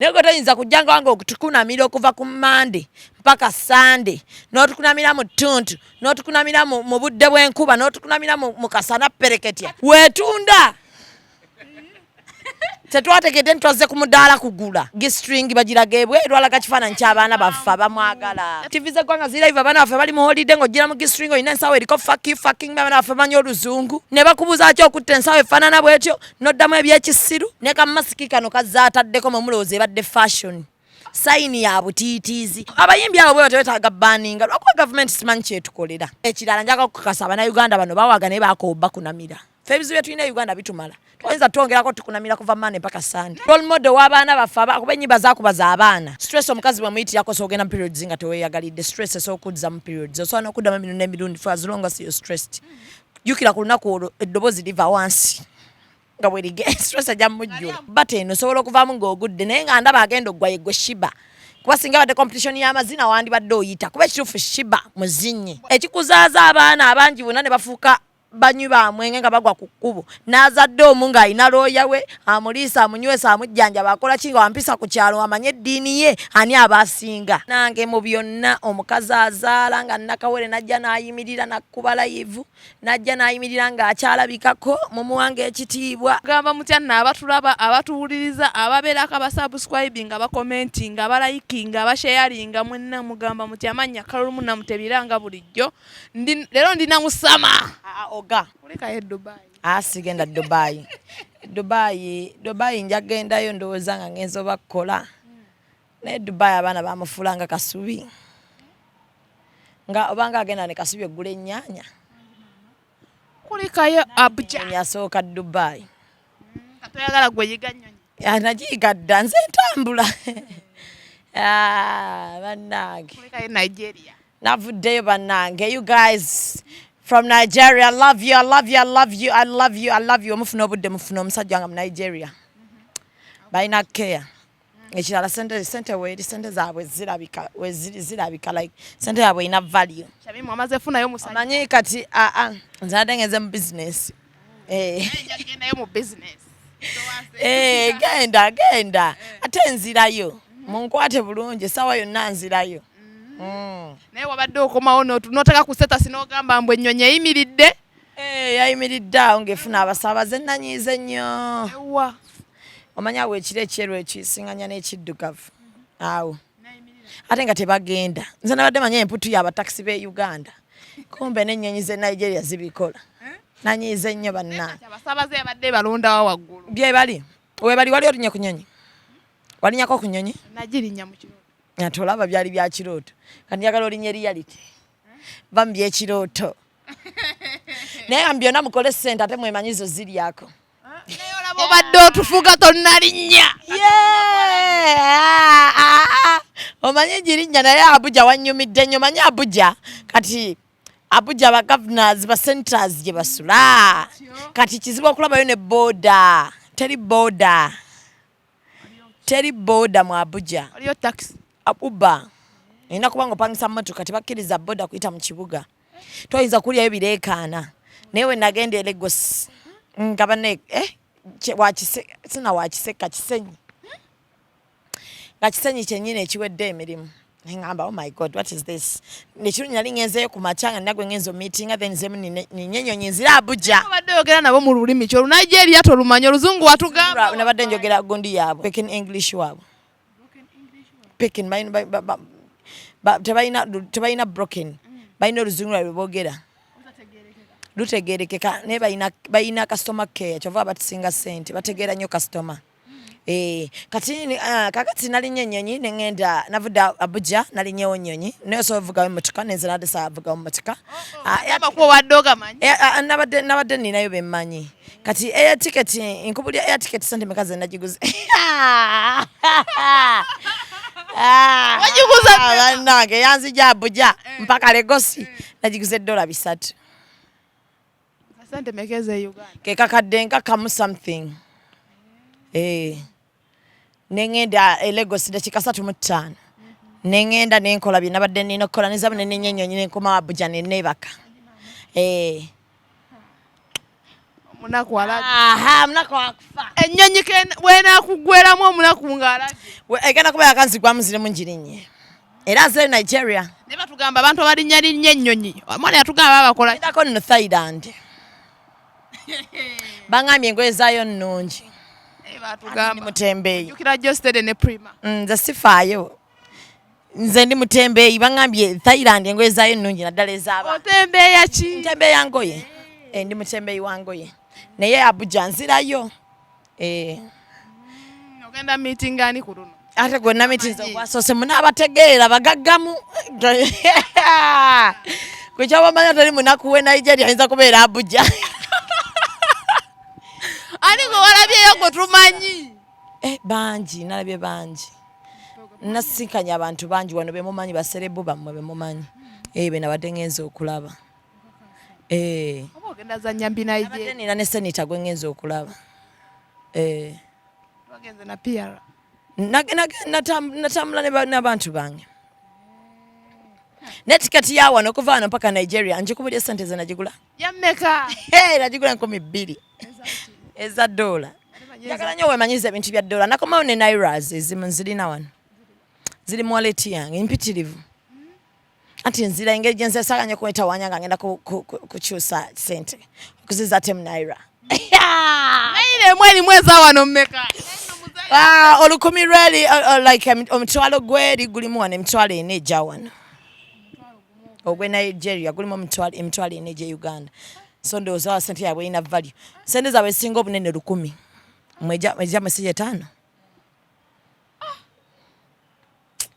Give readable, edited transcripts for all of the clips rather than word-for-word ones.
Naye gwe toyinza kujja nga wange okutukunamira okuva ku Mande mpaka Sande, n'otukunamira mu ttuntu, n'otukunamira mu budde bw'enkuba, n'otukunamira mu kasana pereketya. Weetunda. Tetwategedde nti twazze ku mudaala kugula G-string, bagiraga ebweru, alaga kifaananyi ky'abaana baffe abamwagala. TV z'eggwanga ziri live, abaana baffe bali mu holiday, ng'ojjira mu G-string olina ensawo eriko "fuck you, fucking me". Abaana baffe bamanyi oluzungu ne bakubuuza ki okutta ensawo efaanana bw'etyo, n'oddamu ebyekisiru ne kamasiki kano kazze ataddeko. Mwe mulowooza ebadde fashion, sign ya butiitiizi. Abayimbi abo bwe batebetaaga baninga lwakuba gavumenti simanyi kyetukolera. Ekirala, njagala okukakasa Abannayuganda bano bawaga naye bakooba kunamira. Ffe ebizibu bye tulina e Uganda bitumala, toyinza twongerako tukunamira kuva Mande mpaka Sande. Role model w'abaana baffe kuba ennyimba zakubaza abaana. Stress omukazi bwemuyitirako, so ogenda mu periods nga teweeyagalidde. Stress esobola okuddiza mu periods, osobola n'okuddamu emirundi n'emirundi for as long as you're stressed. Jjukira ku lunaku olwo eddoboozi liva wansi nga bwerige stress ajja mujjula. But eno osobola okuvaamu ng'ogudde, naye nga ndaba agenda oggwa yeggwe Sheebah, kuba singa badde competition y'amazina wandibadde oyita, kuba ekituufu Sheebah muzinyi. Ekikuzaaza abaana abangi bonna ne bafuuka banywi bamwenge nga bagwa ku kkubo, n'azadde omu ng'alina looya we amuliisa, amunywesa, amujjanjaba, akola ki, nga wampisa ku kyalo, amanye eddiini ye, ani aba asinga? Nange mu byonna omukazi azaala nga nakawere najja n'ayimirira nakkuba live, najja n'ayimirira ng'akyalabikako, mumuwanga ekitiibwa. Gamba mutya nno abatulaba, abatuwuliriza, ababeerako, abasubscribinga, abakomentinga, abalikinga, abasharinga, mwenna mugamba mutya? Amannya Kalulumu Namutebiranga bulijjo. Leero ndina Musama. Ah, oga. Kulekayo e Dubai. Ah, sigenda Dubai. Dubai, Dubai njagendayo ndowooza nga ngenza oba kukola, naye Dubai abaana bamufuula nga kasubi, nga obanga agenda ne kasubi eggula ennyaanya. Kulekayo Abuja. Asooka Dubai. Katoyagala gwe yiga nnyonyi. Ah, nagiyiga dda, nze ntambula. Ah, bannange. Kulekayo Nigeria. Navuddeyo bannange. You guys from Nigeria, I love you, I love you, I love you, I love you, I love you. Omufuna obudde, mufuna omusajja nga mu Nigeria balina care. Ekirala, sente weeri, sente zaabwe zirabika weziri, zirabika like sente yaabwe erina value. Shamimu amaze funayo omusajja. Omanyi kati aa nze nadde ngenze mu business. Eh. Njagendayo mu business. Eh, genda genda, ate nzirayo, munkwate bulungi, essaawa yonna nzirayo. Naye wabadde okomawo n'oteka ku status n'ogamba mbu ennyonyi eyimiridde. Eh, yayimiridde awo ng'efuna abasaabaze, nanyiize nnyo. Ewa? Omanyi awo ekiro ekyeru ekisinganya n'ekiddugavu awo, ate nga tebagenda. Nze nabadde manye emputu y'abatakisi b'e Uganda, kumbe n'ennyonyi z'e Nigeria zibikola. Nanyiize nnyo bannange. Abasaabaze yabadde balondawa waggulu? Byebali webali. Wali olinye ku nyonyi? Walinyako ku nyonyi? Nagirinnya mu kirooto. Ate olaba byali bya kirooto, kati njagala olinye reality, va mu byekirooto. Naye nga mu byonna mukole sente, ate mwemanyizo ziryako. Naye olaba obadde otufuga, tonnalinnya. Yeah! Ah, omanyi girinnya, naye Abuja wanyumidde nnyo. Omanyi Abuja, kati Abuja ba governors, ba senators gye basula. Kati kizibu okulabayo ne boda, teri boda, teri boda mu Abuja. Waliyo taxi. Uber erina kuba nga opangisa motoka, tebakkiriza boda kuyita mu kibuga, toyinza kulyayo bireekaana. Naye we nagenda e Lagos nga bane eh, sina wakiseka Kisenyi, nga Kisenyi kyennyini ekiwedde emirimu. Neŋŋamba, "Oh my God, what is this?" Ekirungi nali ngenzeyo ku makya nga nagwe ngenza omeetinga, then nzemu ninye ennyonyi nzira Abuja. Obadde oyogera nabo mu lulimi ki? Olunigeria tolumanyi, oluzungu watugamba. Nabadde njogera gundi yaabwe, Pidgin English waabwe, Pidgin. Tebalina broken, balina oluzungu lwabwe boogera lutegerekeka, naye balina customer care, kyova batusinga sente, bategeera nnyo customer. Eh, kati kakati nalinnya ennyonyi neŋŋenda, navudde Abuja, nalinyewo nnyonyi, naye osobola ovugawo emmotoka, nenze nadde saavugawo mmotoka. Amakubo wadde ogamanyi? Eh, nabadde ninayo bemmanyi. Kati air ticket, nkubulya air ticket sente meka ze nagiguze? Wagiguze mmeka? Bannange, yanzija Abuja mpaka Legosi, nagiguze $300. Sente meka eze Uganda? Ke kakadde nka kamu something. Eh. Neŋŋenda e Lagos dakiika 35, neŋŋenda nenkola bye nabadde nina okukola, nezabu nenenya ennyonyi nenkomawo Abuja neneebaka. Eh. Omunaku alabye. Aha, munaku akufa. Ennyonyi wenaakugweramu omunaku ng'alabye. Egenda kuba yakanzigwamu zirimu njirinnye era nzire Nigeria. Naye batugamba abantu abalinnya linnya ennyonyi, omwana yatugamba babakola. Endako nno Thailand, baŋambye engoye zaayo nnungi. Naye batugamba ndi mutembeeyi. Jjukira Jostede ne Prima. Nze sifaayo, nze ndi mutembeeyi. Baŋambye Thailand engoye zaayo nnungi, naddala ez'abaana. Otembeeya ki? Ntembeeya ngoye. Ndi mutembeeyi wa ngoye, naye Abuja nzirayo. Ogenda meeting ani ku luno? Ate gwe namitinza ogwasoose munaabategeera bagaggamu gwe kyabamanya toli munaku we Nigeria ayinza kubeera Abuja. Ani gwe walabyeyo gwe tumanyi? Bangi nalabye, bangi nasinkanye, abantu bangi wano bemumanyi, ba celeb bammwe bemumanyi, be nabadde ngenza okulaba. Oba ogenda zanya mbi Nabadde Nigeria? nina ne senator gwe ngenza okulaba. Wagenze na PR? Natambula n'abantu bange ne tiketi ya wano okuva wano mpaka Nigeria njikubulya esente ze nagigula. Yammeka? Hey, nagigula 2000 eza dola. Njagala nnyo wemanyiza ebintu bya dola. Nakomawo ne nairas ezimu nzirina wano, ziri mu wallet yange mpitirivu. Anti nzira engeri gye nzesaganya okwetawanya nga ngenda kukyusa sente okuziza ate mu naira. Naira emu erimu eza wano mmeka? Ah, 1000 lweri like 5,000 gweri gulimu wano 40,000 ejja wano. Ogwe Nigeria gulimu 40,000 egye Uganda. So ndowooza wa sente yaabwe erina value. Sente zaabwe ezisinga obunene 1,000 mwejja mesije 5.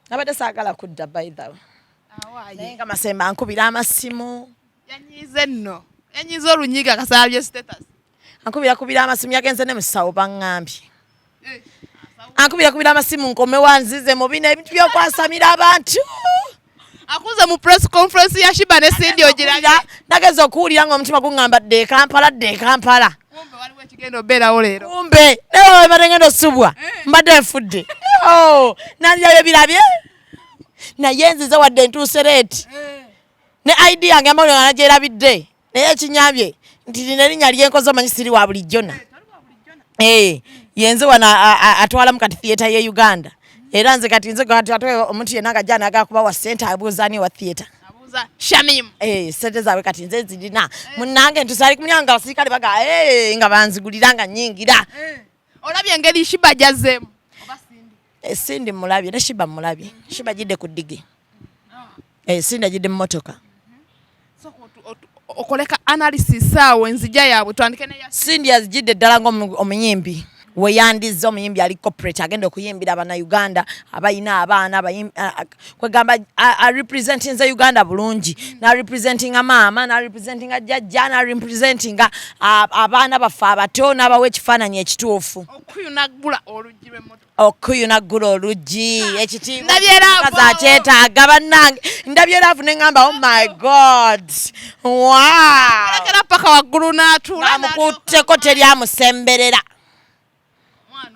Nabadde saagala kudda, by the way, naye nga Masemba ankubira amasimu. Yanyiize nno, yanyiize olunyiga kasalabye status. Ankubira kubira amasimu, yagenze ne musawo baŋŋambye. Ankubira kubira amasimu nkomewa nzize mu bino ebintu by'okwasamira abantu. Akuze mu press conference ya Sheebah ne Cindy ogirabye? Nageza okuwulira nga omutima guŋŋamba dde e Kampala, dde e Kampala. Kumbe waliwo ekigenda obeerawo leero. Kumbe naye mbadde ngenda osubwa, mbadde nfudde. Oh, nandirayo birabye, naye nzize wadde ntuuse late ne ID yange amawulire nga nagyerabidde, naye ekinyambye nti lino erinnya lyenkoze omanyi siri wa bulijjo na yenze wano atwalamu kati theatre ye Uganda, era nze kati nze kati ate omuntu yenna nga ajja nagala kubawa ssente abuuza ani wa theatre? Abuuza Shamim. Sente zaabwe kati nze zirina munnange ntusaali ku mulyango nga abasirikale baga nga banzigulira nga nnyingira. Olabye engeri Sheebah gyazzeemu oba Cindy? Cindy mulabye ne Sheebah mulabye. Sheebah agidde ku ddigi. Cindy agidde mu motoka. Sooka okoleka analysis awo enzija yaabwe, twandike neya Cindy azigidde ddala ng'omuyimbi weyandizza, omuyimbi ali corporate agenda okuyimbira Abannayuganda abalina abaana kwegamba arepresentinze Uganda bulungi, narepresentinga maama, narepresentinga jjajja, narepresentinga abaana baffe abato, n'abawa ekifaananyi ekituufu. Okuyunagula oluggi lw'emmotoka. Okuyunagula oluggi, ekitiibwa Ndabye love. Akyetaaga bannange. Ndabye love ne ŋŋamba, "Oh my God, wow." Alekera paka waggulu n'atuula. Amukutteko, teri amusemberera.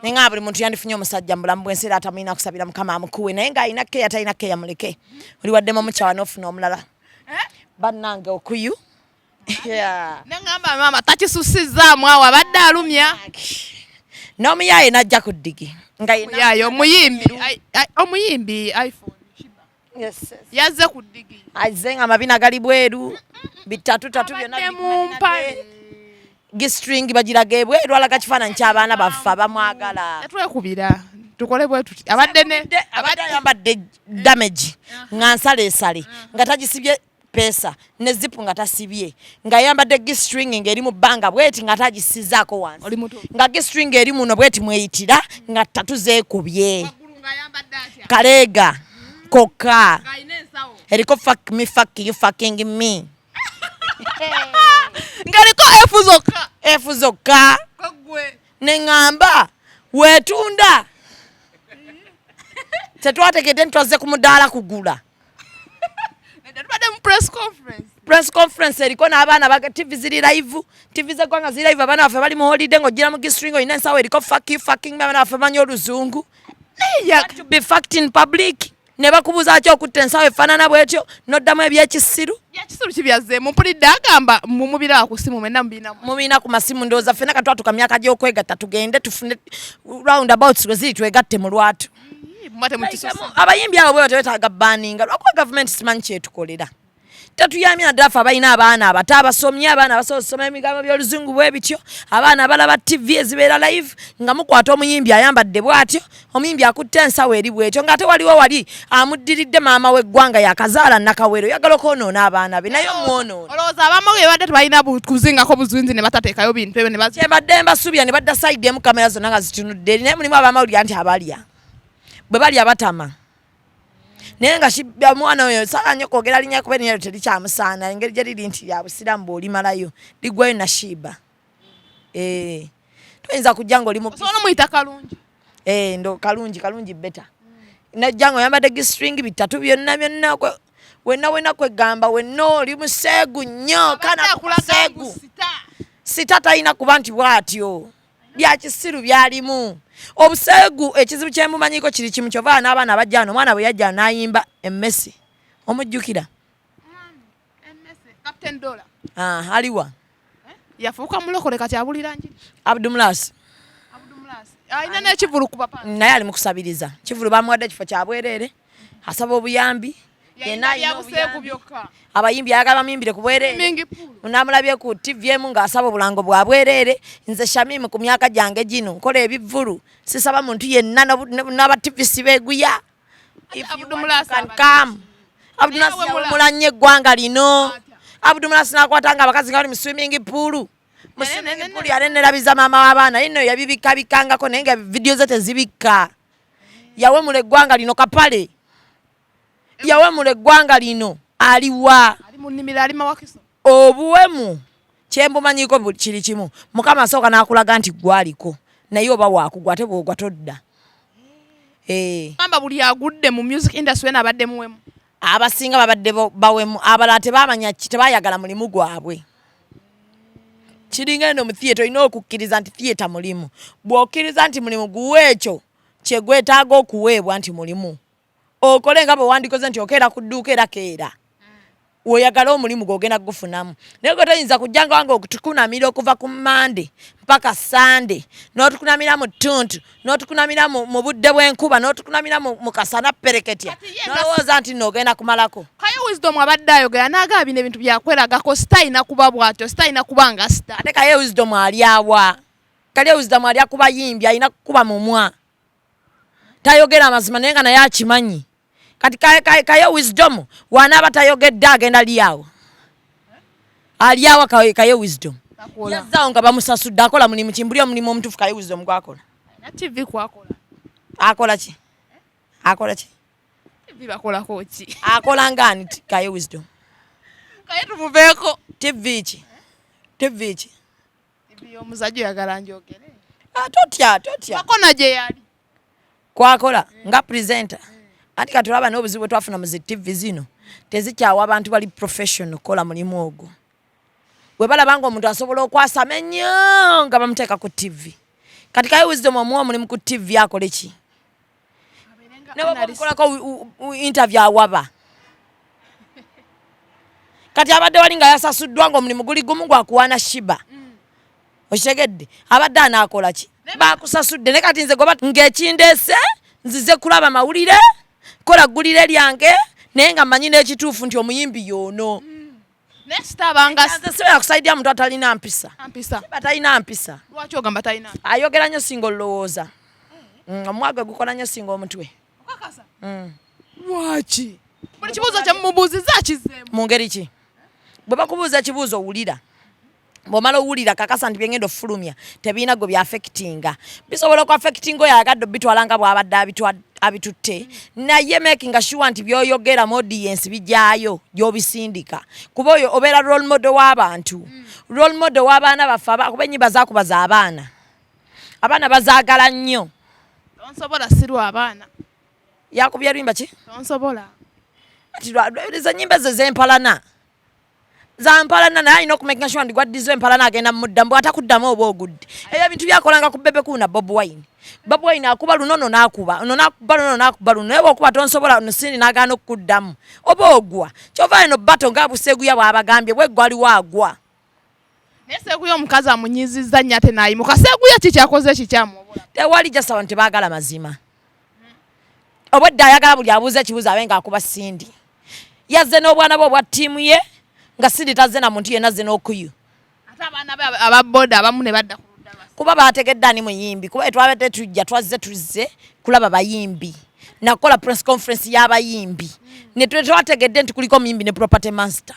Naye buli muntu yandifunye omusajja mu bulamu bw'ensi era atamulina kusabira Mukama amukuwe, naye ng'alina keya, talina keya muleke, oli waddemu omukyawa n'ofuna omulala. Bannange, okuyu. Yeah. Neŋŋamba maama takisusizaamu awo, abadde alumya. N'omuyaaye n'ajja ku ddigi nga yenna- Muyaaye omuyimbi omuyimbi iPhone Sheebah. Yes. Yazze ku ddigi. Azze nga amabina gali bweru bitatu tatu byonna Abadde biri mu mpale. G-string bagiraga ebweru, alaga kifaananyi ky'abaana baffe abamwagala. Tetwekubira, tukole bwe tuti, abadde ne Abadde ayambadde damage nga nsaleesale, nga tagisibye peesa ne zipu, nga tasibye, ng'ayambadde G-string ng'eri mu bbanga bweti, nga tagisizaako wansi. Oli mutuufu. Nga G-string eri muno bweti mweyitira, nga tatu zeekubye. Waggulu ng'ayambadde atya? Kaleega kokka. Ng'alina ensawo. Eriko "Fuck me, fuck you, fucking me." Ng'eriko F zokka. F zokka. Koggwe. Neŋŋamba weetunda, tetwategedde nti twazze ku mudaala kugula. Nedda, tubadde mu press conference. Press conference eriko n'abaana baga TV ziri live, TV z'eggwanga ziri live, abaana baffe bali mu holiday ng'ogira mu G-string olina ensawo eriko "Fuck you, fucking me." Abaana baffe bamanyi oluzungu. Naye To be fucked in public, ne bakubuuza ki okutta ensawo efaanana bwetyo, n'oddamu ebyekisiru. Byakisiru kibyazzeemu mpulidde agamba mumubiraba ku simu mwenna mubiina mubiina ku masimu. Ndowooza ffenna katwatuka myaka gy'okwegatta, tugende tufune roundabouts we ziri twegatte mu lwatu. Muba temukisusa. Abayimbi abo bwe batewetaaga baninga lwakuba gavumenti simanyi kyetukolera, tetuyambye naddala ffe abalina abaana abato abasomye, abaana abasobola okusoma ebigambo by'oluzungu bwe bityo, abaana abalaba TV ezibeera live, nga mukwata omuyimbi ayambadde bw'atyo, omuyimbi akutte ensawo eri bwetyo, ng'ate waliwo wali amuddiridde maama w'eggwanga yakazaala Nakawero, oyagala okwonoona abaana be, naye omwonoona. Olowooza abamawulire badde tebalina kuzingako buzinzi ne batateekayo bintu ebyo ne Kyebadde mbasuubira ne badda side emu, kamera zonna nga zitunudde eri, naye mulimu abamawulire nti abalya bwe balya batama, naye nga omwana oyo saala nnyo kwogera linnya kuba erinnya lyo terikyamusaana engeri gye liri nti lya busiraamu, bw'olimalayo liggwayo. Nashiba, eh, toyinza kujja ng'oli mu Osobola omuyita Kalungi. Eh, ndo kalungi, kalungi beta najja nga oyambadde G-string bitatu byonna byonna, wenna wenna kwegamba wenna oli museegu nnyo kana Akulaga kuseegu. Sita talina kuba nti bw'atyo, byakisiru byalimu obuseegu. Ekizibu kyemumanyiko kiri kimu, kyova n'abaana abajja wano, omwana bwe yajja n'ayimba emmesi, omujjukira? Captain Dollar. Ah, aliwa? Yafuuka mulokole, kati abulira njiri. Abdumulas. Alina n'ekivulu ku papa. Naye ali mu kusabiriza kivulu, bamuwadde ekifo kya bwereere, asaba obuyambi. Yenna alina byabuseegu obuyambi. Byokka. Abayimbi ayagala bamuyimbire ku bwereere. Swimming pool. Namulabye ku TV emu ng'asaba obulango bwa bwereere. Nze Shamimu ku myaka gyange gino nkola ebivvulu, sisaba muntu yenna, n'aba TV sibeeguya. If you Abdu want, Mulasi you can abadde come. Abdu Naye Mulasi we yawemula nnyo eggwanga lino. Atya? Abdu Mulasi n'akwata nga abakazi nga bali mu swimming pool, mu Ne- ne- ne- swimming pool, yali nerabiza maama w'abaana, naye nno yabibikkabikangako, naye nga vidiyo ze tezibikka. Yawemula eggwanga lino. Kapale yawemula eggwanga lino, aliwa? Ali mu nnimiro alima Wakiso. Obuwemu kyembumanyiko kiri kimu, Mukama asooka n'akulaga nti gwaliko, naye oba wakugwa ate bwogwa todda. Eh, gamba buli agudde mu music industry ena abadde muwemu? Abasinga babadde bawemu, abalala tebamanya tebayagala mulimu gwabwe. Kiringa eno mu theatre, olina okukkiriza nti theatre mulimu. Bw'okkiriza nti mulimu, guwa ekyo kyegwetaaga okuweebwa nti mulimu, okole nga bwe wandikoze nti okeera ku dduuka, era keera oyagala omulimu gwogenda kugufunamu, naye gwe toyinza kujja nga wange okutukunamira okuva ku Mande mpaka Sande, n'otukunamira mu ttuntu, n'otukunamira mu budde bw'enkuba, n'otukunamira mu kasana pereketya, Kati ye nga n'olowooza nti nno ogenda kumalako. Kaye Wisdom abadde ayogera n'agamba bino ebintu byakweragako, star alina kuba bw'atyo, star alina kuba nga star. Ate Kaye Wisdom alyawa? Kaye Wisdom alya kuba yimbi, alina kukuba mumwa, tayogera amazima, naye nga naye akimanyi. Kati Kaye Wisdom wanaaba tayogedde agenda lyawo, alyawa. Kaye Wisdom Takola. Yazzaawo nga bamusasudde, akola mulimu kimbuli, omulimu omutuufu Kaye Wisdom gwakola. Na TV kwakola. Akola ki? Akola ki? TV bakolako ki? Akola ngaani Kaye Wisdom? Kaye tumuveeko. TV ki? TV ki? TV y'omuzajja oyagala njogere? Ah, totya, totya. Bakona gye yali. Kwakola nga presenter. Anti kati olaba n'obuzibu bwe twafuna mu zi TV zino, tezikyawa abantu bali professional kukola mulimu ogwo. Bwe balaba nga omuntu asobola okwasama ennyo nga bamuteeka ku TV. Kati Kaye Wisdom omuwa omulimu ku TV akole ki? Ne bw'oba omukolako interview awaba. Kati abadde wali nga yasasuddwa ng'omulimu guli gumu gwakuwaana Shiba, okitegedde? Abadde anaakola ki? Bakusasudde ne kati nze goba ng'ekindeese nzize kulaba mawulire, kola ggulire lyange, naye nga mmanyi n'ekituufu nti omuyimbi y'ono. Naye star abanga Nze sibeera kusaidia muntu atalina mpisa. Mpisa? Batalina mpisa. Lwaki ogamba talina? Ayogera nnyo singa olulowooza. Omumwa gwe gukola nnyo singa omutwe. Okakasa? Lwaki buli kibuuzo kyemumubuuziza akizzeemu? Mu ngeri ki? Bwe bakubuuza ekibuuzo owulira, bw'omala owulira, kakasa nti byengenda ofulumya tebirina gwe byaffectinga. Bisobola okuaffectinga oyo ayagadde obitwala nga bw'abadde abitutte, naye making sure nti byoyogera mu audience bijaayo gy'obisindika, kuba oyo obeera role model w'abantu, role model w'abaana baffe, kuba ennyimba zakubaza abaana, abaana bazaagala nnyo. Tonsobola sirwa abaana. Yakubye luyimba ki? Tonsobola. Ati ezo ennyimba ezo ez'empalana. Zampalana naye alina okumakinga sure ndi gwaddiza empalana agenda mudda mbu atakuddamu oba ogudde. Ebyo ebintu byakolanga ku Bebe Cool na Bobi Wine. Bobi Wine akuba luno no n'akuba ono n'akuba luno n'akuba luno, naye bw'okuba tonsobola no Cindy n'agaana okukuddamu oba ogwa. Kyova eno battle nga Buseguya bw'abagambye bweggwa aliwo agwa. Naye Seguya omukazi amunyizizza nnyo ate n'ayimuka. Seguya ki kyakoze ekikyamu? Tewali just abantu tebaagala mazima. Obwedda ayagala buli abuuza ekibuuzo abe ng'akuba Cindy. Yazze n'obwana bwe obwa ttiimu ye nga Cindy tazze na muntu yenna azze n'okuyu. Ate abaana be aba boda abamu ne badda ku ludda lwa Kuba baategedde ani muyimbi, kuba twabadde tujja twazze tuzze kulaba bayimbi nakukola press conference y'abayimbi ne twategedde nti kuliko omuyimbi ne Property Master.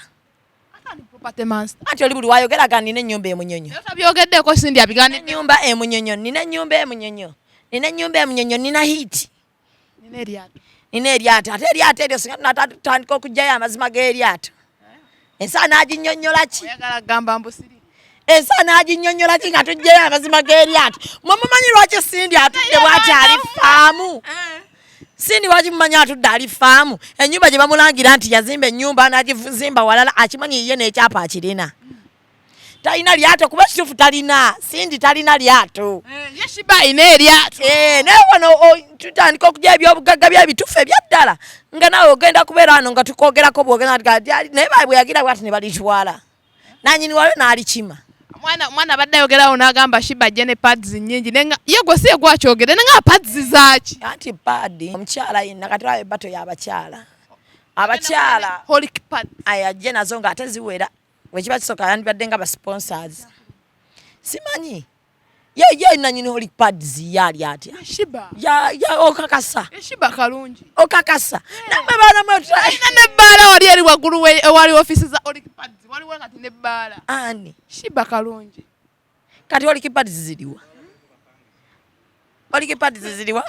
Property Master. Anti oli buli wayogeraga nina ennyumba emunyonyo. Naye tabyogeddeko Cindy abigaanidde. Ennyumba emunyonyo, nina ennyumba emunyonyo, nina ennyumba emunyonyo, nina hit. Nina eryato. Nina eryato, ate eryato eryo singa tunatandika okuggyayo amazima g'eryato. Ensi anaaginnyonnyola ki? Oyagala kugamba mbu siri. Ensi anaaginnyonnyola ki nga tuggyeyo amazima g'eryato? Mwe mumanyi lwaki Cindy atudde bw'ati ali faamu? Cindy lwaki mumanyi atudde ali faamu? Ennyumba gye bamulangira nti yazimba ennyumba n'agizimba walala akimanyi ye n'ekyapa akirina. Talina lyato kuba ekituufu talina. Cindy talina lyato. Ye Shiba alina eryato. Naye wano tutandika okugya ebyobugagga by'ebituufu ebyaddala nga naawe ogenda kubeera wano nga tukwogerako bwogenda naye bwe yagira bw'ati ne balitwala. Nanyini walyo n'alikima. Mwana abadde ayogerawo n'agamba Shiba ajje ne pads nnyingi naye nga ye gwe si ye gwakyogedde naye nga pads zaaki? Anti pad omukyala yenna kati olaba ebbato y'abakyala. Abakyala Holic pads. Aye ajje nazo ng'ate ziwera. Bwe kiba kisooka yandibadde nga ba sponsors. Simanyi. Ye ye nanyini holic pads ye ali atya? Shiba. Ya ya okakasa. Shiba kalungi. Okakasa. Namwe baana mwe Alina n'ebbaala wali eri waggulu ewali office za holic pads. Waliwo kati n'ebbaala. Ani? Shiba kalungi. Kati holic pads ziriwa? Holic pads ziriwa?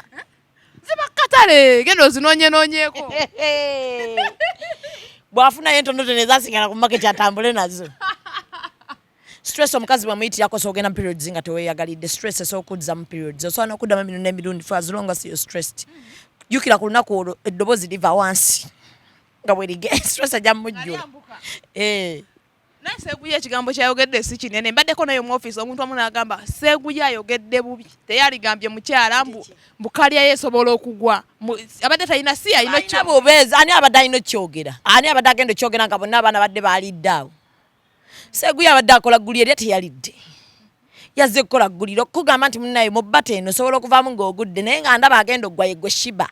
Ziba katale, genda ozinoonyenoonyeeko. Bw'afunayo entonotono ezasigala ku market atambule nazo. Stress omukazi bw'amuyitirako osobola ogenda mu periods nga teweeyagalidde. Stress esobola okudda mu periods. Osobola n'okuddamu emirundi n'emirundi for as long as you're stressed. Jjukira ku lunaku olwo eddoboozi liva wansi nga bwe stress ajja mujjula. Naye Seguya ekigambo ky'ayogedde si kinene. Mbaddeko naye mu office omuntu omu n'agamba Seguya ayogedde bubi. Teyaligambye mukyala mbu kalya ye esobola okugwa. Abadde talina si alina Alina bubeezi. Ani abadde alina okyogera? Ani abadde agenda okyogera nga bonna abaana badde baalidde awo? Seguya abadde akola ggulire erya teyalidde. Yazze kukola ggulire okukugamba nti munnaye mu bbata eno osobola okuvaamu ng'ogudde naye nga ndaba agenda oggwa ye gwe Shiba.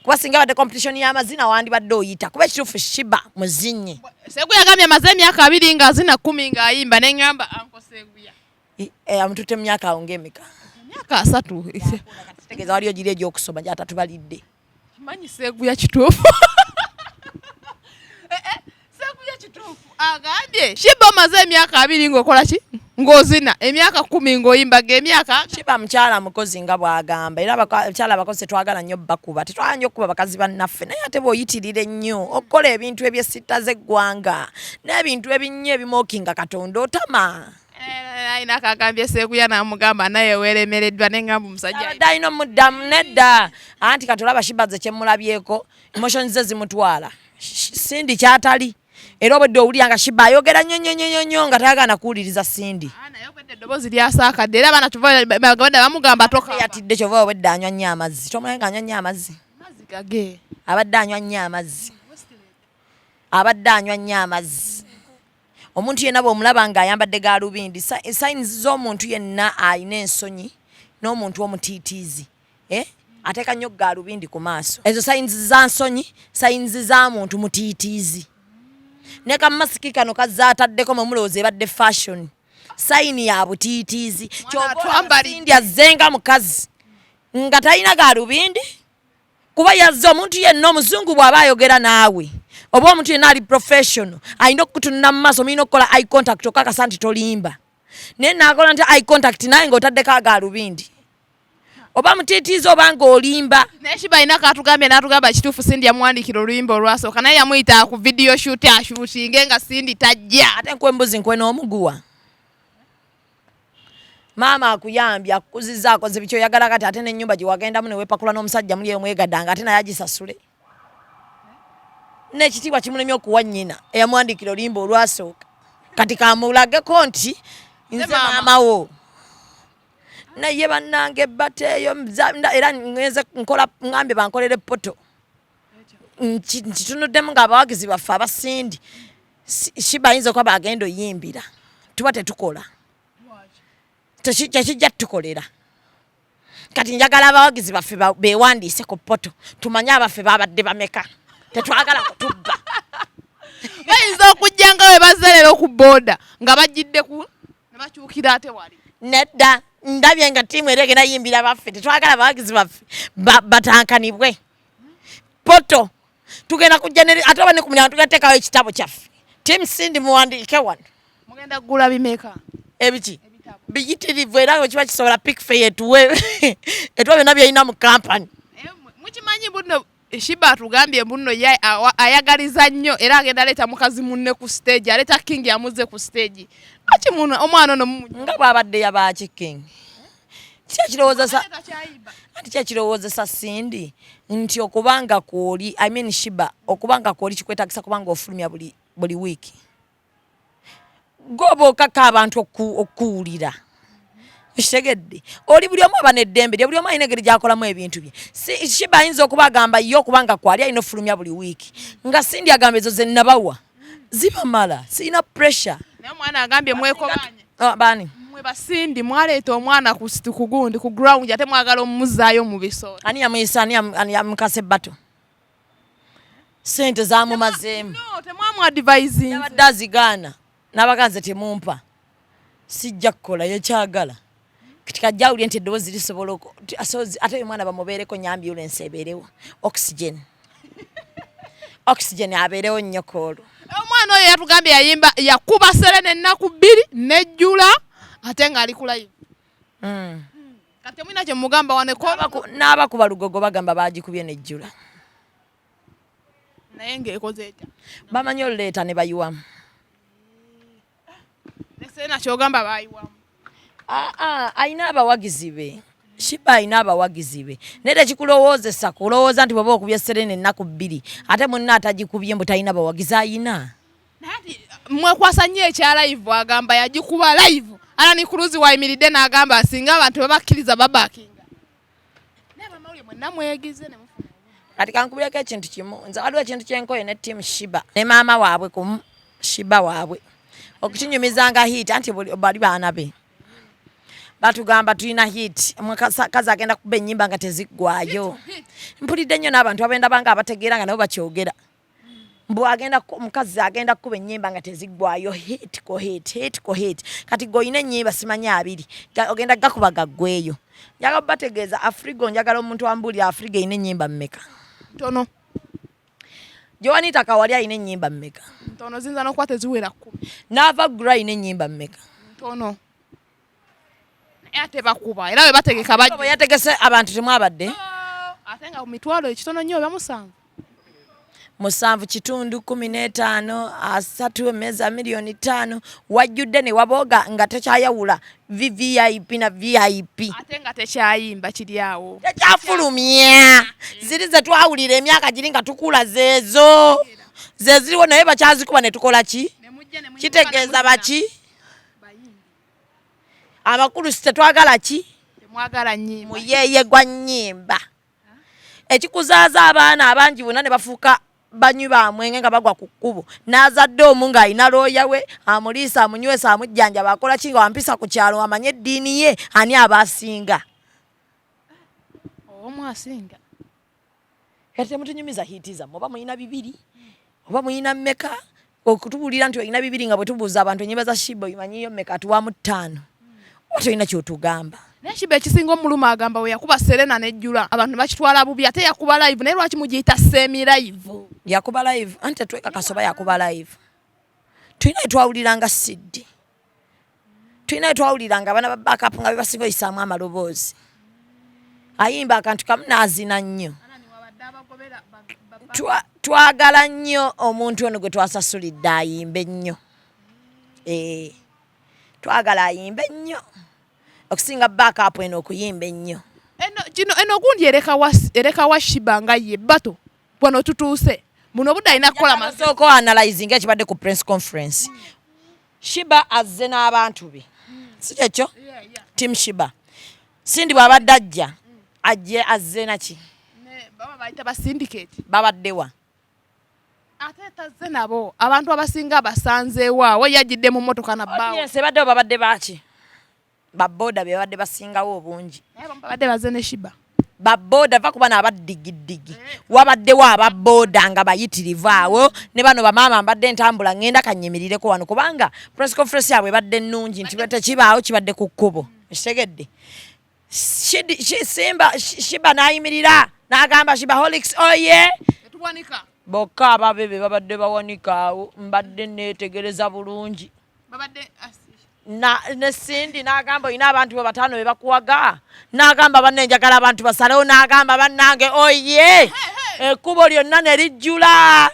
Kuba singa abadde competition y'amazina wandibadde oyita kuba ekituufu Shiba muzinyi. Seguya agambye amaze emyaka 2 ng'azina 10 ng'ayimba ne ŋŋamba Uncle Seguya. Amututte mu myaka awo ng'emeka? Emyaka 3. Kitegeeza waliyo giri egy'okusoma gy'atatubalidde. Kimanyi Seguya kituufu. Seguya kituufu agambye Shiba omaze emyaka 2 ng'okola ki? Ng'ozina emyaka 10 ng'oyimba g'emyaka. Shiba mukyala mukozi nga bw'agamba era abakyala abakozi tetwagala nnyo bakuba, tetwagala nnyo okukuba bakazi bannaffe naye ate bw'oyitirira ennyo okukola ebintu eby'essitta z'eggwanga n'ebintu ebinnyo ebimookinga Katonda otama. Alina akagambye Seguya n'amugamba naye weeremereddwa ne ngamba omusajja abadde alina omuddamu nedda. Anti kati olaba Shiba ze kyemulabyeko emotions ze zimutwala. Cindy kyatali era obwedde owulira nga Shiba ayogera nnyo nnyo nnyo nnyo nga tayagala na kuwuliriza Cindy. Naye obwedde eddoboozi lyasaakadde era abaana kyova baganda bamugamba tokaaba. Yatidde kyova obwedde anywa nnyo amazzi. Tomulange nga anywa nnyo amazzi. Amazzi gage. Abadde anywa nnyo amazzi. Abadde anywa nnyo amazzi. Omuntu yenna bw'omulaba ng'ayambadde gaalubindi, signs z'omuntu yenna alina ensonyi n'omuntu omutiitiizi. Ateeka nnyo gaalubindi ku maaso. Ezo signs za nsonyi, signs za muntu mutiitiizi. Ne ka masiki kano kazze ataddeko mwe mulowooza ebadde fashion. Sign ya butiitiizi. Mwana Ky'ova olaba atwambalidde. Cindy azze nga mukazi nga talina gaalubindi. Kuba yazze omuntu yenna omuzungu bw'aba ayogera naawe oba omuntu yenna ali professional alina okukutunula mu maaso, mulina okukola eye contact okakasa nti tolimba. Naye naakola nti eye contact naye ng'otaddeko agaalubindi. Oba mutiitiizi oba ng'olimba. Naye Shiba alina k'atugambye n'atugamba kituufu Cindy yamuwandiikira oluyimba olwasooka naye yamuyita ku video shoot ashuutinge nga Cindy tajja. Ate nkuwa embuzi nkuwe n'omuguwa. Maama akuyambye akukuzizza akoze biki oyagala kati ate n'ennyumba gye wagendamu ne weepakula n'omusajja muli eyo mwegaddanga ate naye agisasule. N'ekitiibwa kimulemye okuwa nnyina eyamuwandiikira oluyimba olwasooka. Kati kamulageko nti nze maama wo. Naye bannange bateeyo era ngenze nkola ngambye bankolere poto. Nkitunuddemu ng'abawagizi baffe abasindi Sheebah ayinza okuba bagenda oyimbira tuba tetukola tekijja tutukolera. Kati njagala abawagizi baffe bewandiise ku poto tumanye abaffe babadde bameka, tetwagala kutubba. Bayinza okujja nga bwe bazze leero ku booda nga bajjidde ku ne bakyukira ate wali. Nedda, ndabye nga ttiimu era egenda yimbira baffe, tetwagala abawagizi baffe batankanibwe. Poto tugenda kujja ate oba ne ku mulyango tugenda kuteekawo ekitabo kyaffe. Team Cindy muwandiike wano. Mugenda kugula bimeka? Ebiki? Biyitirivu era bwe kiba kisobola Pickfay etuwe etuwa byonna by'erina mu kampani. Mukimanyi buno Sheebah atugambye mbuno ye ayagaliza nnyo era agenda aleeta mukazi munne ku stage, aleeta King amuzze ku stage. Lwaki muno omwana ono nga bw'abadde yabaaki King? Anti kyekirowoozesa Cindy nti okubanga kwoli, I mean Sheebah, okubanga kwoli kikwetagisa kubanga ofulumya buli wiiki. Goba okaka abantu okuwulira. Okitegedde? Oli buli omu aba n'eddembe lye, buli omu alina engeri gy'akolamu ebintu bye. Sheebah ayinza okuba agamba ye okubanga kwali alina ofulumya buli wiiki. Nga Cindy agamba ezo ze nabawa zibamala, sirina pressure. Naye omwana agambye mwekobaanye. Baani? Mwe ba Cindy mwaleeta omwana ku ku gundi ku ground ate mwagala omuzaayo mu bisooto. Ani yamuyisa, ani yamukase battle? Sente zamumazeemu. No, temwamu advising. Yabadde azigaana n'abaganze temumpa. Sijja kukola yekyagala. Kati kajja awulire nti eddoboozi lisobola ate oyo mwana bamubeereko nnyo ambulance ebeerewo. Oxygen. Oxygen abeerewo nnyo kw'olwo. Omwana oyo yatugambye yayimba yakuba Serena ennaku bbiri nejjula ate ng'ali ku live. Kati temulina kye mugamba wano N'abakuba lugogo bagamba baagikubye nejjula. Naye ng'ekoze etya? Bamanyi oluleeta ne bayiwamu. Ne Serena ky'ogamba baayiwamu. Alina abawagizi be. Sheebah alina abawagizi be. Naye tekikulowoozesa kulowooza nti bw'oba okubye Serena ennaku bbiri ate munne atagikubye mbu talina bawagizi ayina. Mwekwasa nnyo ekya live, agamba yagikuba live. Alan Cruz wayimiridde n'agamba singa abantu babakkiriza babakinga. Naye abamawulire mwenna mwegize ne mufuna. Kati kankubireko ekintu kimu, nze waliwo ekintu kyenkoye ne team Sheebah ne maama waabwe ku Sheebah waabwe okukinyumizanga hit anti bali baana be. Batugamba tulina hit, omukazi agenda kuba ennyimba nga teziggwayo. Mpulidde nnyo n'abantu abenda banga abategeera nga nabo bakyogera. Mbu omukazi agenda kukuba ennyimba nga teziggwayo, hit ko hit, hit ko hit. Kati gwe olina ennyimba simanyi abiri, ogenda gakuba gaggweyo. Njagala bategeeza Afrigo, njagala omuntu ambuulire Afrigo erina ennyimba mmeka? Ntono. Joanita Kawali alina ennyimba mmeka? Ntono, ziyinza n'okuba teziwera kkumi. Naava Gray alina ennyimba mmeka? Ntono. Naye ate bakuba era bwe bategeka bajja. Bwe yategese abantu temwabadde? Ate nga mitwalo ekitono nnyo oba musanvu. 7 kitundu 15 asatu emmeeza miliyoni 5 wajjudde ne wabooga nga tekyayawula VVIP na VIP. Ate nga tekyayimba kiri awo. Tekyafulumya. Ziri ze twawulira emyaka giri nga tukula zeezo. Ze ziriwo naye bakyazikuba ne tukola ki? Kitegeeza baki? Amakulu si tetwagala ki? Temwagala nnyimba. Muyeeye gwa nnyimba. Ekikuzaaza abaana abangi bonna ne bafuuka banywi ba mwenge nga bagwa ku kkubo. N'azadde omu ng'alina looya we, amuliisa, amunywesa, amujjanjaba, akola ki nga wampisa ku kyalo, amanye eddiini ye, ani aba asinga? Omu asinga. Kati temutunyumiza hiiti zammwe, oba mulina bibiri, oba mulina mmeka, okutubuulira nti olina bibiri nga bwe tubuuza abantu ennyimba za Sheebah oyimanyiyo mmeka, atuwaamu ttaano. Oba tolina ky'otugamba. Naye Sheebah ekisinga omuluma agamba we yakuba Serena n'ejjula abantu bakitwala bubi ate yakuba live, naye lwaki mugiyita semi live? Yakuba live anti tetwekakasa oba yakuba live. Tulina we twawuliranga Siddi, tulina we twawuliranga abaana ba backup nga be basinga oyisaamu amaloboozi. Ayimba akantu kamu n'azina nnyo. Twagala nnyo omuntu ono gwe twasasulidde ayimbe nnyo. Twagala ayimbe nnyo okusinga backup eno okuyimba ennyo. Eno gundi ereka wa Sheebah nga ye bato wano tutuuse. Buno obudde alina kukola mazzi. Sooka analyzing ekibadde ku press conference. Sheebah azze n'abantu be, si kyekyo? Team Sheebah. Cindy bw'abadde ajja, ajje azze naki? Baba bayita ba syndicate. Babaddewa? Ate tazze nabo, abantu abasinga basanzeewo awo, yajjidde mu mmotoka nabbaawo. Audience ebaddewo babadde baaki? Baboda be babadde basingawo obungi. Naye abamu babadde bazze ne Sheebah. Baboda, va kuba naabaddigiddigi, wabaddewo ababoda nga bayitirivu awo ne bano bamaama. Mbadde ntambula ŋŋenda kanyimirireko wano kubanga press conference yaabwe ebadde nnungi nti tekibaawo kibadde ku kkubo, ekitegedde. Simba Sheebah n'ayimirira n'agamba Sheebaholics oye. Etuwanika. Bokka ababe be babadde bawanika awo, mbadde neetegereza bulungi. Babadde Ne Cindy n'agamba olina abantu be bataano be bakuwaga, n'agamba banne njagala abantu basalewo, n'agamba bannange oye, ekkubo lyonna ne lijjula.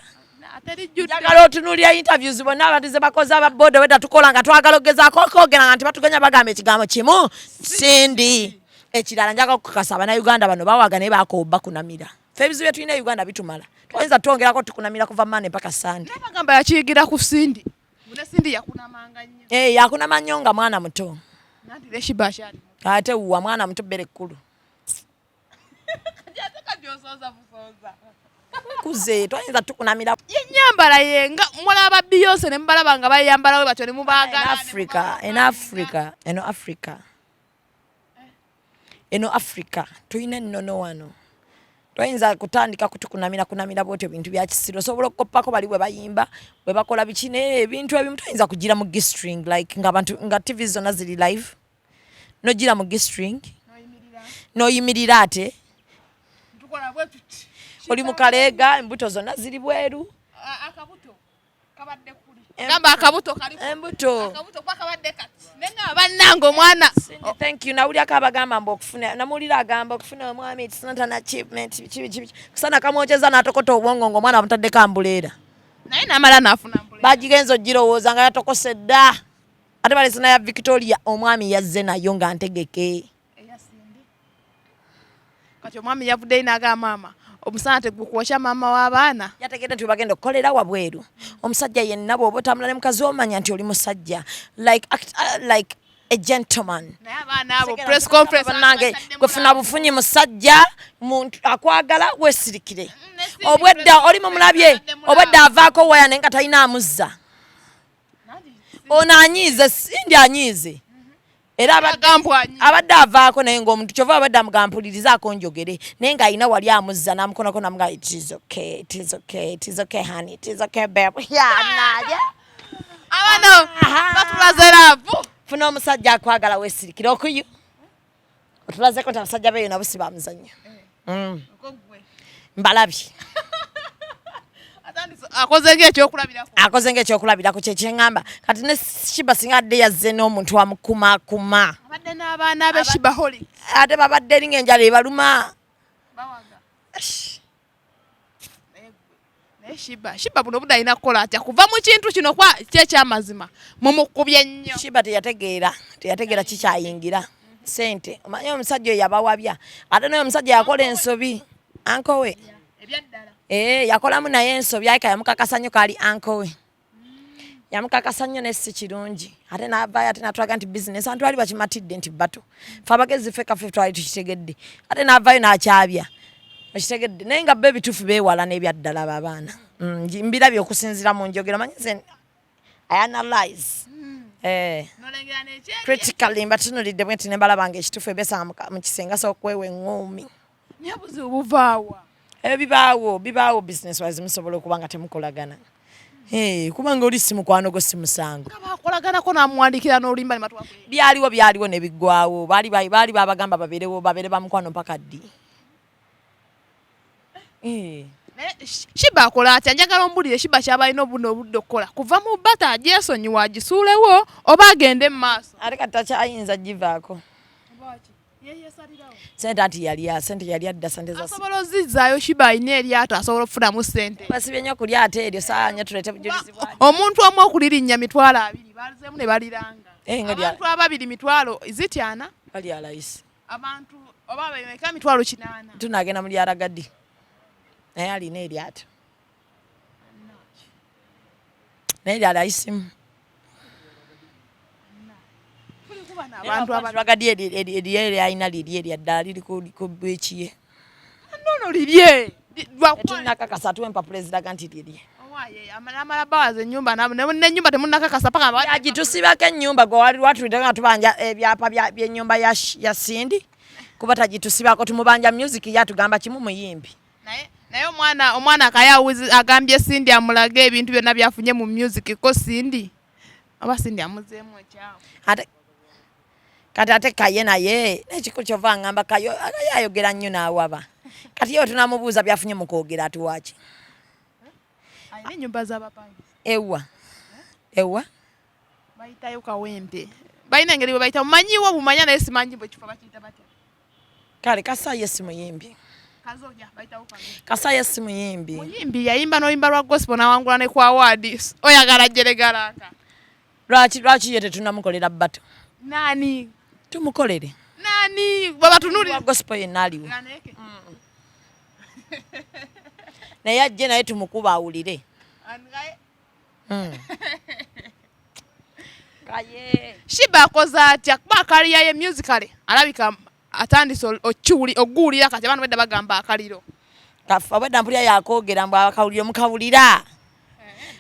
Ate lijjudde. Njagala otunuulira interviews bonna abantu ze bakoze, ababoda wedda tukola nga twagala okugezaako okwogera nga nti batuganya, bagamba ekigambo kimu, Cindy. Ekirala, njagala okukakasa abannayuganda bano bawaga naye bakooba kunamira. Ffe ebizibu bye tulina e Uganda bitumala, twayinza twongerako tukunamira kuva Monday mpaka Sunday. Naye bagamba yakiyigira ku Cindy, ne Cindy yakunamanga nnyo. Eh, yakunama nnyo nga mwana muto. Nanti ne Sheebah akyali muto. Ate wuwa mwana muto bbere ekkulu. Kati ate kati osooza busooza. Kuze twayinza tukunamira. Yenyambala ye nga mulaba Beyonce ne mubalaba nga bayambala we batyo ne mubaagala. In Africa, in Africa, eno Africa, eno Africa tulina ennono wano. Toyinza kutandika kutukunamira kunamira bwotyo, bintu bya kisiru. Osobola okukoppako bali bwe bayimba, bwe bakola biki, naye ebintu ebimu toyinza kugira mu G-string like nga abantu nga TV zonna ziri live, nogira mu G-string n'oyimirira ate tukola bwe tuti. Oli mu kaleega, embuto zonna ziri bweru. Akabuto kabadde kuli, gamba akabuto kali. Embuto. Akabuto kuba kabadde kati naye nga bannange omwana. Cindy, thank you. Nawulyako abagamba mbu okufuna, namuwulira agamba okufuna omwami it's not an achievement, biki biki biki. Kusana kamwokyeza n'atokota obwongo ng'omwana amutaddeko ambuleera. Naye n'amala n'afuna mbule. Bagigenza ogirowooza nga yatokose dda. Ate balese ya Victoria, omwami yazze nayo nga ntegeke. Eya Cindy. Kati omwami yavuddeyo n'agamba maama omusana tegukwokya, maama w'abaana. Yategedde nti bagenda okukolera wabweru. Omusajja yenna bw'oba otambula ne mukazi omanya nti oli musajja. Like act, like a gentleman. Naye abaana abo press conference bannange bataddemu gwefuna bufunyi musajja muntu akwagala weesirikire. Ne Cindy Obwedda press oli mumulabye bataddemu obwedda avaako waya naye nga talina amuzza. Ono anyiize, Cindy anyiize era Agambwa anyiize. Abadde avaako naye ng'omuntu kyova abadde amugamba mpulirizaako njogere, naye ng'alina wali amuzza n'amukonako namugamba it is okay, it is okay, it is okay honey, it is okay babe, yeah, naye Abaana batulaze love. Funa omusajja akwagala weesirikire okuyu otulazeko nti abasajja beeyo nabo si bamuzannyo. Mbalabye. Akoze ng'ekyokulabirako. Akoze ng'ekyokulabirako kyekyeŋŋamba. Kati ne Sheebah singa adde yazze n'omuntu amukumakuma. Abadde n'abaana be Sheebaholic. Ate babadde eri ng'enjala ebaluma. Bawaga. Naye Sheebah buno budde alina kukola atya kuva mu kintu kino kwa kyekyamazima mumukubye nnyo. Sheebah teyategeera kikyayingira sente. Omanyi omusajja oyo yabawabya, ate naye omusajja yakola ensobi, uncle we. Ebyaddala. Eh, yakolamu naye ensobi ayika yamukakasa nnyo kaali uncle we, yamukakasa nnyo naye si kirungi. Ate n'avaayo ate n'atulaga nti bizinesi abantu bali bakimatidde nti bato fe abagezi ffe kaffe twali tukitegedde, ate n'avaayo n'akyabya, okitegedde, naye nga bo ebituufu beewala n'ebyaddala abo abaana. Mbirabye okusinziira mu njogera. Manyi nze I analyze. Eh. Nolengera n'ekyeri. Critically mbatunulidde bwe nti ne mbalaba nga ekituufu ebesanga mu kisenge asobola okwewa eŋŋoomi. Naye buzibu buvaawa? Ebyo bibaawo, bibaawo. Business wise musobola okuba nga temukolagana. Hey, kubanga oli si mukwano gwo si musango. Nga bakolaganako n'amuwandiikira n'oluyimba ne batuwa. Byaliwo, byaliwo ne biggwawo. Baali babagamba babeerewo, babeere bamukwano mpaka ddi? Eh. Naye Sheebah akola atya? Njagala ombulire Sheebah kyaba alina obuno obudde okukola kuva mu bata agyesonyiwa agisuulewo oba agende mu maaso. Ate kati takyayinza givaako. Sente anti yalya sente, yalya dda sente za Asobola ozizzaayo. Sheebah alina eryato, asobola okufunamu sente. Basibye nnyo ku lyato eryo, saawa nnyo tuleete bujulizi bwa Omuntu omu okulirinnya 20,000, bazeemu ne baliranga. Eh, nga Abantu ababiri mitwalo zityana. Bali alayisi. Abantu oba bameka 80,000. Tunagenda mu lyaragadi naye alina eryato naye lyalayisimu. Abantu Ragga Dee erye alina liri erya ddala liri ku beach ye. Nono lirye. Tetunnakakasa, atuwa empapula eziraga nti lirye. Namala bawaza ennyumba, n'ennyumba temunnakakasa paka Agitusibako ennyumba gwe wali lwatulidde nga tubanja ebyapa by'ennyumba ya Cindy, kuba tagitusibako, tumubanja music, ye atugamba kimu muyimbi. Naye omwana akayawuzi agambye Cindy amulage ebintu byonna byafunye mu music, ko Cindy oba Cindy amuzeemu ekyawo. Ate kati ate Kaye naye nekikulu kyova ngamba Kaye Kaye ayogera nnyo n'awaba. Kati ye tunamubuuza byafunye mu kwogera atuwaki? Alina ennyumba z'abapangisa. Ewa ewa? Bayitayo Kawempe, balina engeri bwe bayita, mumanyiwo bumanya, naye simanyi bwe kifo bakiyita batya. Kale Kasaye si muyimbi. Kazoja bayitawo Kawempe. Kasaye si muyimbi. Muyimbi, yayimba n'oluyimba lwa gospel n'awangula ne ku award. Oyagala jeregalaka. Lwaki ye tetunamukolera bato? Nani? Tumukolere. Nani babatunulira? Wa gospel yenna aliwo naye ajje naye tumukuba awulire. Kaye. Sheebah akoze atya? Kuba career ye musically alabika atandise oguwulira kati abantu bedda bagamba akaliro. Kafa obwedda mpulira yakoogera mbu akawuliro mukawulira,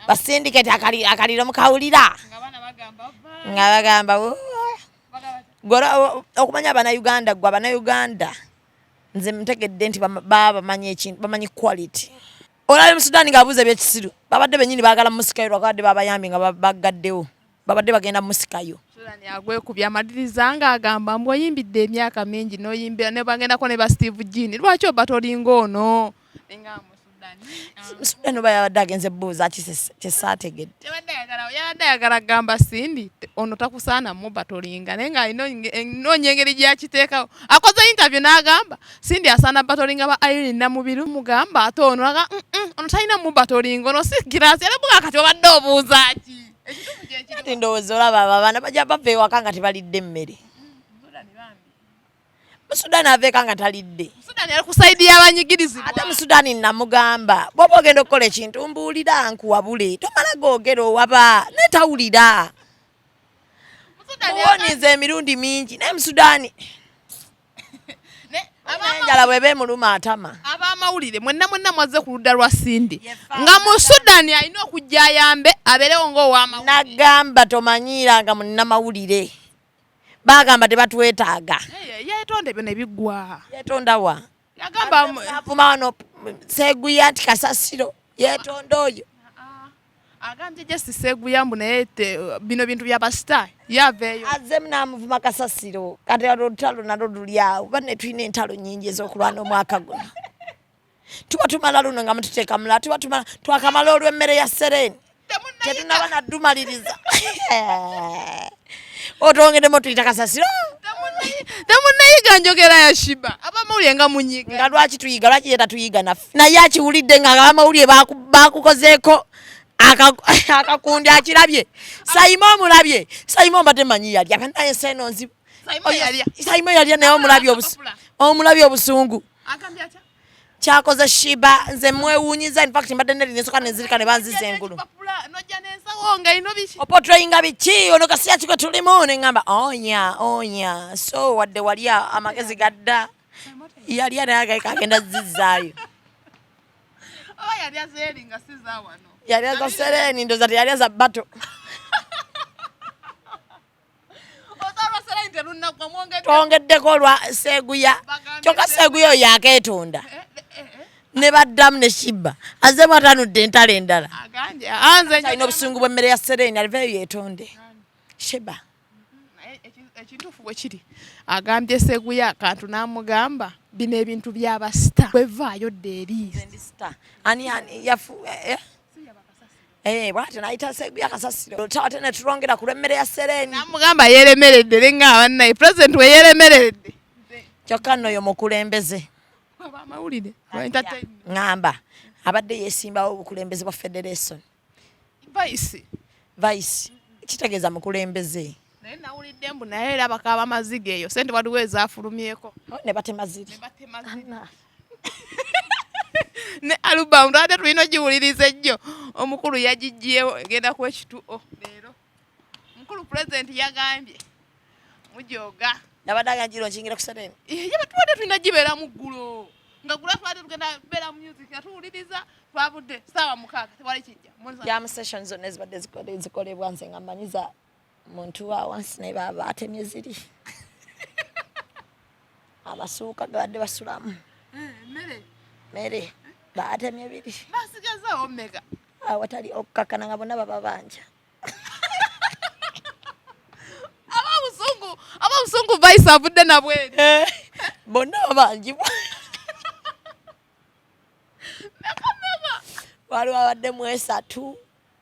basindiketi akaliro mukawulira, nga bagamba okumanya abannayuganda, gwe abannayuganda nze ntegedde nti baba bamanyi ekintu, bamanyi quality. Olabye Musudaani ng'abuuza ebyekisiru, babadde bennyini baagala musikayo, lwakabadde babayambye nga bagaddewo, babadde bagenda musikayo. Sudan agwekubya amaliriza ng'agamba mbu oyimbidde emyaka mingi n'oyimbira ne bagendako ne ba Steve Jean, lwaki oba tolinga ono nga Musudani? Musudaani oba yabadde agenze buuza ki kyesaategedde? Yabadde ayagala kugamba Cindy ono takusaana muba tolinga, naye ng'alina noonya engeri gyakiteekawo. Akoze interview n'agamba Cindy asaana batolinga ba Irene Namubiru, mugamba ate ono aga ono talina muba tolinga, ono si girasi era buga kati obadde obuuza ki? Ekituufu kyekiri. Ati ndowooza olaba abo abaana bajja bava ewaka nga tebalidde mmere. Musudaani ava eka nga talidde. Musudani ali ku side y'abanyigirizibwa. Ate Musudaani namugamba bw'oba ogenda okukola ekintu mbuulira nkuwabule, tomala googera owaba, naye tawulira. Musudani Muwoniza emirundi mingi naye Musudaani enjala bw'eba emuluma atama. Abamawulire mwenna mwenna mwazze ku ludda lwa Cindy Yefa. nga Musudani alina okujja ayambe abeerewo ng'owamawulire. Nagamba tomanyiiranga munnamawulire, bagamba tebatwetaaga. Yeetonda ebyo ne biggwa. Yetondawa? Yagamba avuma wano Seguya nti kasasiro, yetonda oyo. Agambye just Seguya mbu naye bino bintu bya basita yaveeyo. Azemu n'amuvuma kasasiro. Kati olwo olutalo nalwo luli awo, banne tulina entalo nnyingi ez'okulwana omwaka guno. Tuba tumala luno nga mututeeka mulala, tuba tumala twakamala olw'emmere ya Sereni tetunaba naddumaliriza, otwongeddemu otuyita kasasiro. Temunnayiga njogera ya Sheebah, abamawulire nga munyiga. Nga lwaki tuyiga? Lwaki ye tatuyiga naffe? Naye akiwulidde nga abamawulire bakukozeeko akakundi, akirabye. Sayima omulabye, Sayima ombadde manyi yalya banaye ensi eno nzibu. Sayima yalya. Sayima yalya naye omulabye omulabye obusungu. Agambye atya? Kyakoze Sheebah nze mwewuunyiza. In fact mbadde neri nensooka nenzirika ne banziza engulu. Ekipapula, nojja n'ensawo nga ino biki? Opotrayinga biki ono kasiya kikwe tulimu, neŋŋamba onya onya, so wadde wali amagezi gadda yalya naye agaika agenda zizzaayo. Oba yalya zeeri nga si za wano. Yalya za Sereni, ndowooza teyalya za bato. Oza lwa Sereni terunnaggwa mwongedde. Twongeddeko olwa Seguya. Bagambye Kyokka Seguya oyo yakeetunda. Eh. Ne baddamu ne Sheebah azemu atanudde entalo endala. Agambye anze alina obusungu bw'emmere ya Sereni, aliveeyo yeetonde Sheebah. Naye ekituufu bwe kiri, agambye Seguya akantu n'amugamba bino ebintu by'abasita bwevaayo dda eri. Ndi star. Ani ani yafu eh? Eh, bw'atyo n'ayita Seguya kasasiro, ate ne tulongera ku lw'emmere ya Sereni. N'amugamba yeeremeredde nenga abannaye pulezidenti we yeeremeredde. Kyokka nno oyo mukulembeze. Abamawulire aba entertainment. Ŋŋamba abadde yeesimbawo obukulembeze bwa federation. Vice. Vice kitegeeza mukulembeze. Naye nawulidde mbu naye era bakaaba amaziga eyo sente waliwo ezaafulumyeko. Oh, ne batema ziri. Ne batema ziri. Ne album twabadde tulina ogiwuliriza ejjo, omukulu yagiggyewo, egenda kuba ekituo leero. Mukulu pulezidenti yagambye Mujoga. Nabadde agamba nkingira ku Serena. Ye batubadde tulina gibeera mu ggulo. Nga gula twabadde tugenda beera mu music nga tuwuliriza twavudde 6:00 tewali kijja. Jam sessions zonna ezibadde zikolebwa nze nga mmanyiza muntu wa wansi naye baba batemye ziri. Amasuuka gabadde basulamu. Mmere. Mmere batemye biri. Basigazaawo mmeka? Awatali okukakkana nga bonna baba banja. Ababusungu vice avudde nabweri. Bonna babanjibwa. Waliwo abaddemu 3,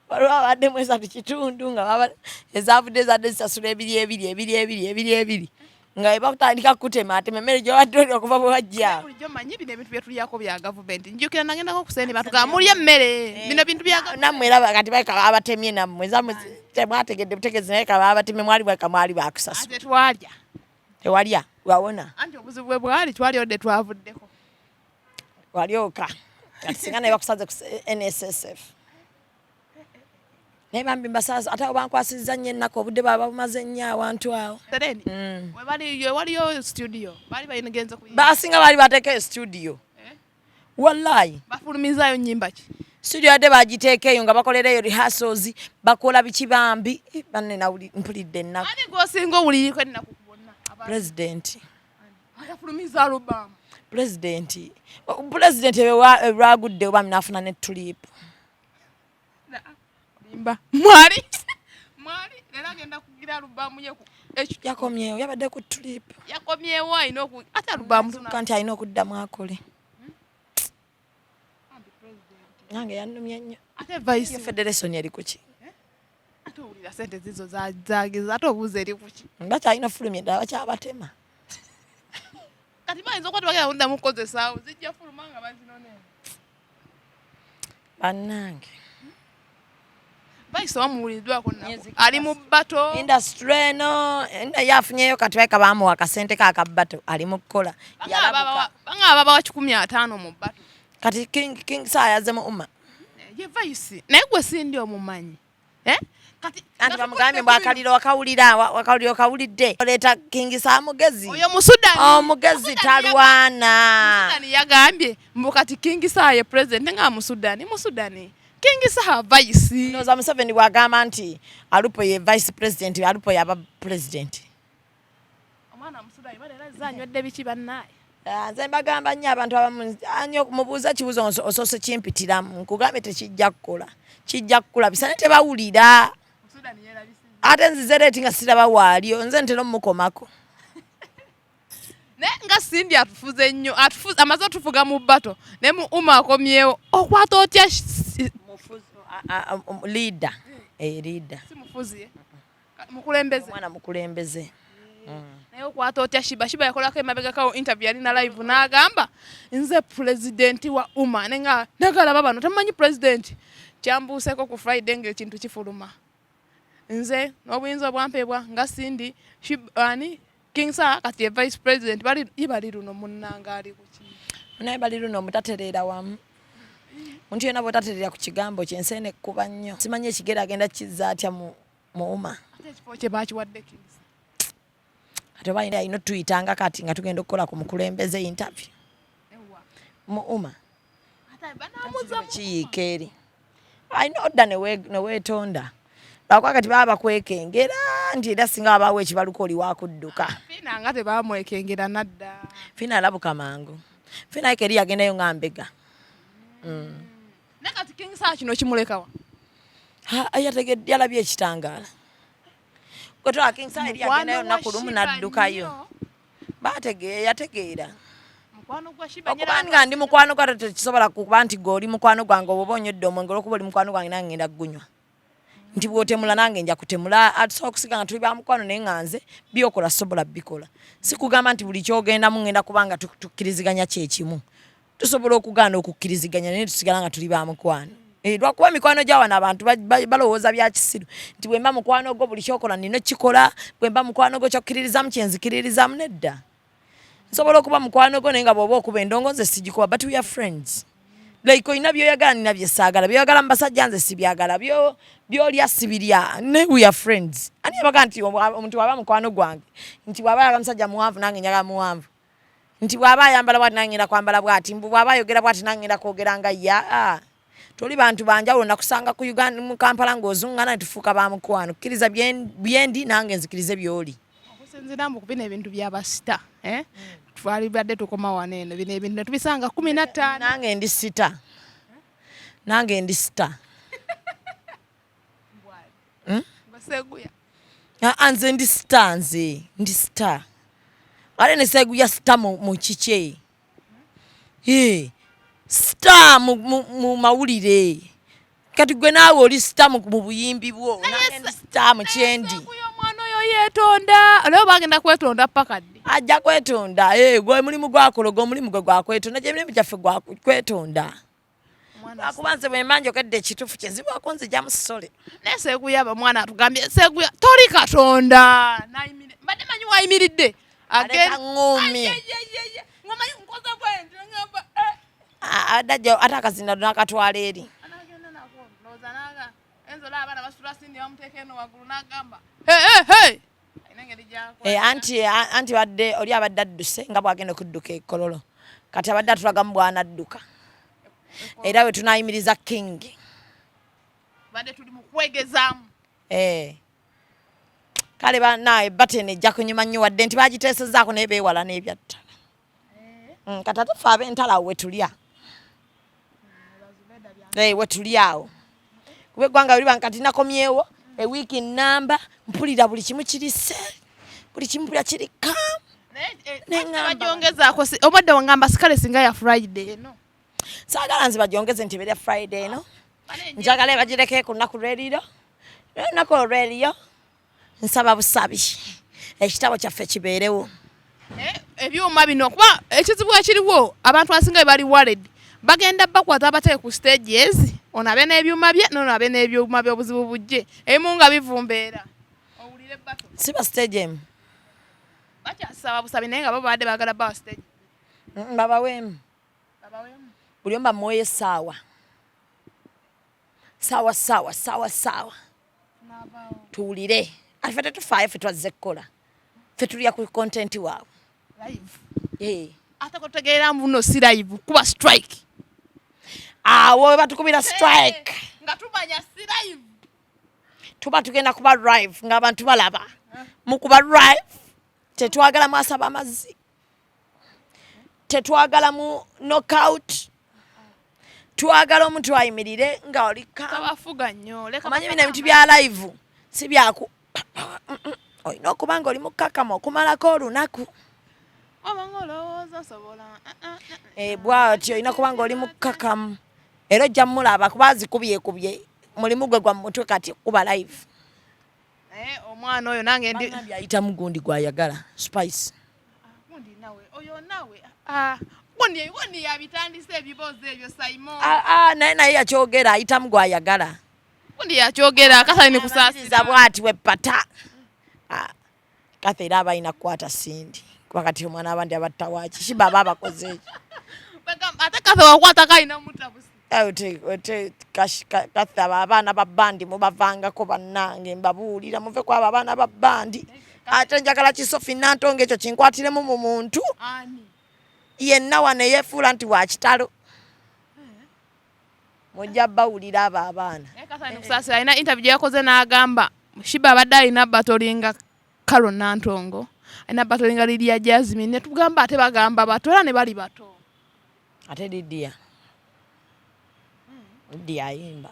waliwo abaddemu 3.5 nga ezavudde zadde zisasula 2 2 2 2 2 2 nga bwe bakutandika kutema atema emmere gy'obadde olya okuva bwe wajja. Bulijjo mmanyi bino ebintu bye tulyako bya gavumenti. Njjukira nagendako ku Sente batugamba mulye emmere. Bino bintu bya gavumenti. Nammwe era kati baleka babatemye nammwe. Zammwe temwategedde butegezi naye ka babatemye mwali bweka mwali bakusasula. Ate twalya. Tewalya, wawona. Anti obuzibu bwe bwali twali odde twavuddeko. Walyoka. Kati singa naye bakusanze ku NSSF. Naye bambi mbasaaza ate abo bankwasizza nnyo ennaku obudde baba bumaze nnyo awantu awo. Sereni. Webali waliyo studio. Bali bayina ku. Basinga bali bateekayo studio. Wallahi. Bafulumizaayo nnyimba ki? Studio yadde bagiteeka eyo nga bakolera eyo rehearsals, bakola biki bambi. Banne nawuli mpulidde ennaku. Ani gw'osinga owuliriko ennaku ku bonna? President. Yafulumiza album. President. President lwagudde oba n'afuna ne tulip. Limba. Mwali. Mwali leero agenda kugira album ye ku Yakomyewo yabadde ku trip. Yakomyewo alina oku ate album nti alina okuddamu akole. Nange yannumye nnyo. Ate vice Federation eri ku ki? Ate owulira ssente zizo zageza ate obuuza eri ku ki? Bakyalina fulumya eddala bakyabatema. Kati bayinza okuba tebagenda kuddamu kukozesaawo zijja fuluma nga bazinone. Bannange. Vice wamuwuliddwako nnaku ali mu battle. Industry eno naye afunyeyo kati baleka bamuwa akasente ka akabato ali mu kukola. Banga ababawa 150 mu battle. Kati King Saha yazze mu UMA. Ye Vice naye gwe sindi omumanyi. Kati anti bamugambye mbu akaliro wakawulira wakawulira okawulidde. Oleeta King Saha mugezi. Oyo Musudani. Omugezi talwana. Musudani yagambye mbu kati King Saha ye president nga Musudani Musudani. King Saha Vice. Ndowooza Museveni bw'agamba nti Alupo ye vice president, Alupo yaba president. Omwana Musudani bale era zanywedde biki bannaye. Nze mbagamba nnyo abantu abamu anyo mubuuza kibuuzo osoose kimpitiramu nkugambye tekijja kukola kijja kukulabisa naye tebawulira. Ate nzize leeti nga siraba waalyo nze ntera omukomako. Naye nga Cindy atufuze nnyo amaze otufuga mu battle ne mu UMA akomyewo okwata otya leader. Leader. Si mufuzi mukulembeze. Omwana mukulembeze. Naye okwata otya Shiba? Shiba yakolako emabegako interview yalina live n'agamba nze president wa UMA naye nga nagalaba bano tamanyi president. Kyambuuseko ku Friday ng'ekintu kifuluma. Nze n'obuyinza obwampeebwa nga Cindy ani King Saha kati ye vice president bali ye bali luno munnanga ali ku ki? Naye bali luno mutatereera wamu. Muntu yenna bw'otatereera ku kigambo kye ensi eno ekkuba nnyo. Simanyi ekigere agenda kizza atya mu UMA. Ate ekifo kye baakiwadde King Saha. Ate oba alina otuyitanga kati nga tugenda okukola ku mukulembeze interview. Mu UMA. Kiyiika eri. Alina odda ne weetonda. Lwakuba kati baba bakwekengera nti era singa wabaawo ekibaluka oli wakudduka. Fiina nga tebamwekengera nadda. Fiina alabuka mangu. Fiina yeka eri yagendayo nga mbega. Naye kati King Saha kino kimulekawa? Yalabye ekitangaala. Gwe tolaba King Saha eri yagendayo olunaku lumu n'addukayo. Yategeera. Okuba nga ndi mukwano gwa tekisobola kuba nti gwe oli mukwano gwange oba onywedde omwenge olw'okuba oli mukwano gwange nange ngenda kugunywa. Nti bw'otemula nange nja kutemula atusobola okusiga nga tuli ba mukwano naye nga nze byokola sobola bikola. Si kugamba nti buli ky'ogendamu ngenda kuba nga tukkiriziganya kye kimu. Tusobola okugaana okukkiriziganya naye tusigala nga tuli ba mukwano. Lwakuba mikwano gya wano abantu balowooza bya kisiru nti bwe mba mukwano gwo buli ky'okola nina okukikola, bwe mba mukwano gwo ky'okkiririzaamu kye nzikiririzaamu nedda. Nsobola okuba mukwano gwo naye nga bw'oba okuba endongo nze sigikuba but we are friends. Like olina byoyagala, nina byesaagala. Byoyagala mu basajja nze sibyagala, byolya sibirya, ne we are friends. Ani yabaga nti omuntu waba mukwano gwange nti bw'aba ayagala musajja muwanvu nange njagala muwanvu, nti bw'aba ayambala bwati nange ngenda kwambala bwati, mbu bw'aba ayogera bwati nange ngenda kwogera nga ya? Toli bantu banjawulo. Nakusanga ku Uganda, mu Kampala, ng'ozuŋŋana ne tufuuka ba mukwano. Kkiriza byendi nange nzikirize by'oli. Okusinziira mu bino ebintu by'abasita, eh? Twali badde tukoma wano eno, bino ebintu netubisanga 15. Nange ndi star, nange ndi star. Baseguya. Aa, nze ndi star, nze ndi star, ate neseguya star mu kikye. Eh, star mu mawulire. Kati gwe naawe oli star mu buyimbi bwo, nange ndi star mu kyendi. Seguya omwana oyo yeetonda leero, bagenda kwetonda paka ddi? Ajja kwetonda. Eh, gwe mulimu gwakola, gwe omulimu gwe gwakwetonda, gye emirimu gyaffe gwakwetonda. Lwakuba nze bwe mba njogedde ekituufu kyezibaako nzijamu sole. Naye Seguya aba mwana atugambye, Seguya toli Katonda. Mbadde manyi wayimiridde. Aleeta ŋŋuumi. Ngomanyi nkoze bwenti ngamba eh. Adajja ate akazinda n'akatwala eri. Anagenda nako ndowooza naga enzo abaana basula sindi bamuteeka eno waggulu n'agamba, "Hey, hey, hey!" Alina engeri gy'akola. Eh, anti badde oli abadde adduse nga bwagenda okudduka ekololo, kati abadde atulagamu bw'anadduka era bwe tunayimiriza king. Badde tuli mu kwegezaamu. Eh. Kale banaye batene ejja kunyuma nnyo, wadde nti bagiteesezaako naye beewala n'ebyattala. Kati ate ffe ab'entalo awo wetulya. Eh, wetuli awo kuba eggwanga bwe liba kati nakomyewo ewiiki namba, mpulira buli kimu kirise, buli kimu mpulira kiri calm. Neŋŋamba Bagyongezaako obadde wangamba sikale singa ya Friday eno. Saagala nze bagyongeze nti ebeera Friday eno, njagala bagireke ku lunaku lweriro, olunaku olweriyo. Nsaba busabi ekitabo kyaffe kibeerewo. Eh, ebyuma bino, kuba ekizibu ekiriwo abantu asinga bwe bali worried bagenda bakwata abateeke ku stages, ono abe n'ebyuma bye nono abe n'ebyuma bye, obuzibu bujje ebimu nga bivumbeera owulire battle. Siba stage emu. Bakyasaba busabi naye nga bo babadde baagala bawa stage. Babaweemu. Babaweemu. Buli omu bamuweeyo essaawa, saawa, saawa, saawa, saawa. N'avaawo. Tuwulire. Ate ffe tetufaayo, ffe twazze kukola, ffe tulya ku content waabwe. Live. Eh. Ate kotegeera mbuno si live, kuba strike. Awo we batukubira strike. Eh, nga tumanya si live. Tuba tugenda kuba live ng'abantu balaba mukuba live. Tetwagala mwasaba amazzi, tetwagala mu knockout, twagala omuntu ayimirire nga oli calm. Tabafuga nnyo, leka. Omanyi bino ebintu bya live si byaku, olina okuba nga oli mukkakama okumalako olunaku. Oba ng'olowooza osobola ah, ah, ah. Eh, bwatyo olina kuba nga oli mukkakamu era ojja mulaba kuba azikubyekubye mulimu gwe gwa mutwe kati kuba live. Naye omwana oyo nange ndi Bangambye ayitamu gundi gwayagala, Spice. Gundi nawe oyo nawe, ah, gundi gundi yabitandise ebibozi ebyo, Simon. Ah, ah, naye yakyogera, ayitamu gwayagala. Gundi yakyogera kasali ni Amaliriza kusaasira. Bwati wepata. Ah, Kathe era aba alina kukwata Sindi kuba kati omwana abandi abatta waki shiba aba abakoze ekyo. Ate Kathe wakwatako alina mutabusi. Kathe abo abaana ba bandi mubavangako, bannange mbabuulira, muve ku abo abaana ba bandi. Ate njagala kisofi nantonga ekyo kinkwatiremu mu muntu Ani? yenna wano eyeefuula nti wa kitalo, mujja bawulira abo abaana. Naye Kathe ni kusaasira alina interview gye yakoze n'agamba Shiba abadde alina batolinga Carol Nantongo, alina batolinga Lydia Jasmine, ne tugamba ate bagamba bato era ne bali bato. Ate Lydia ayimba.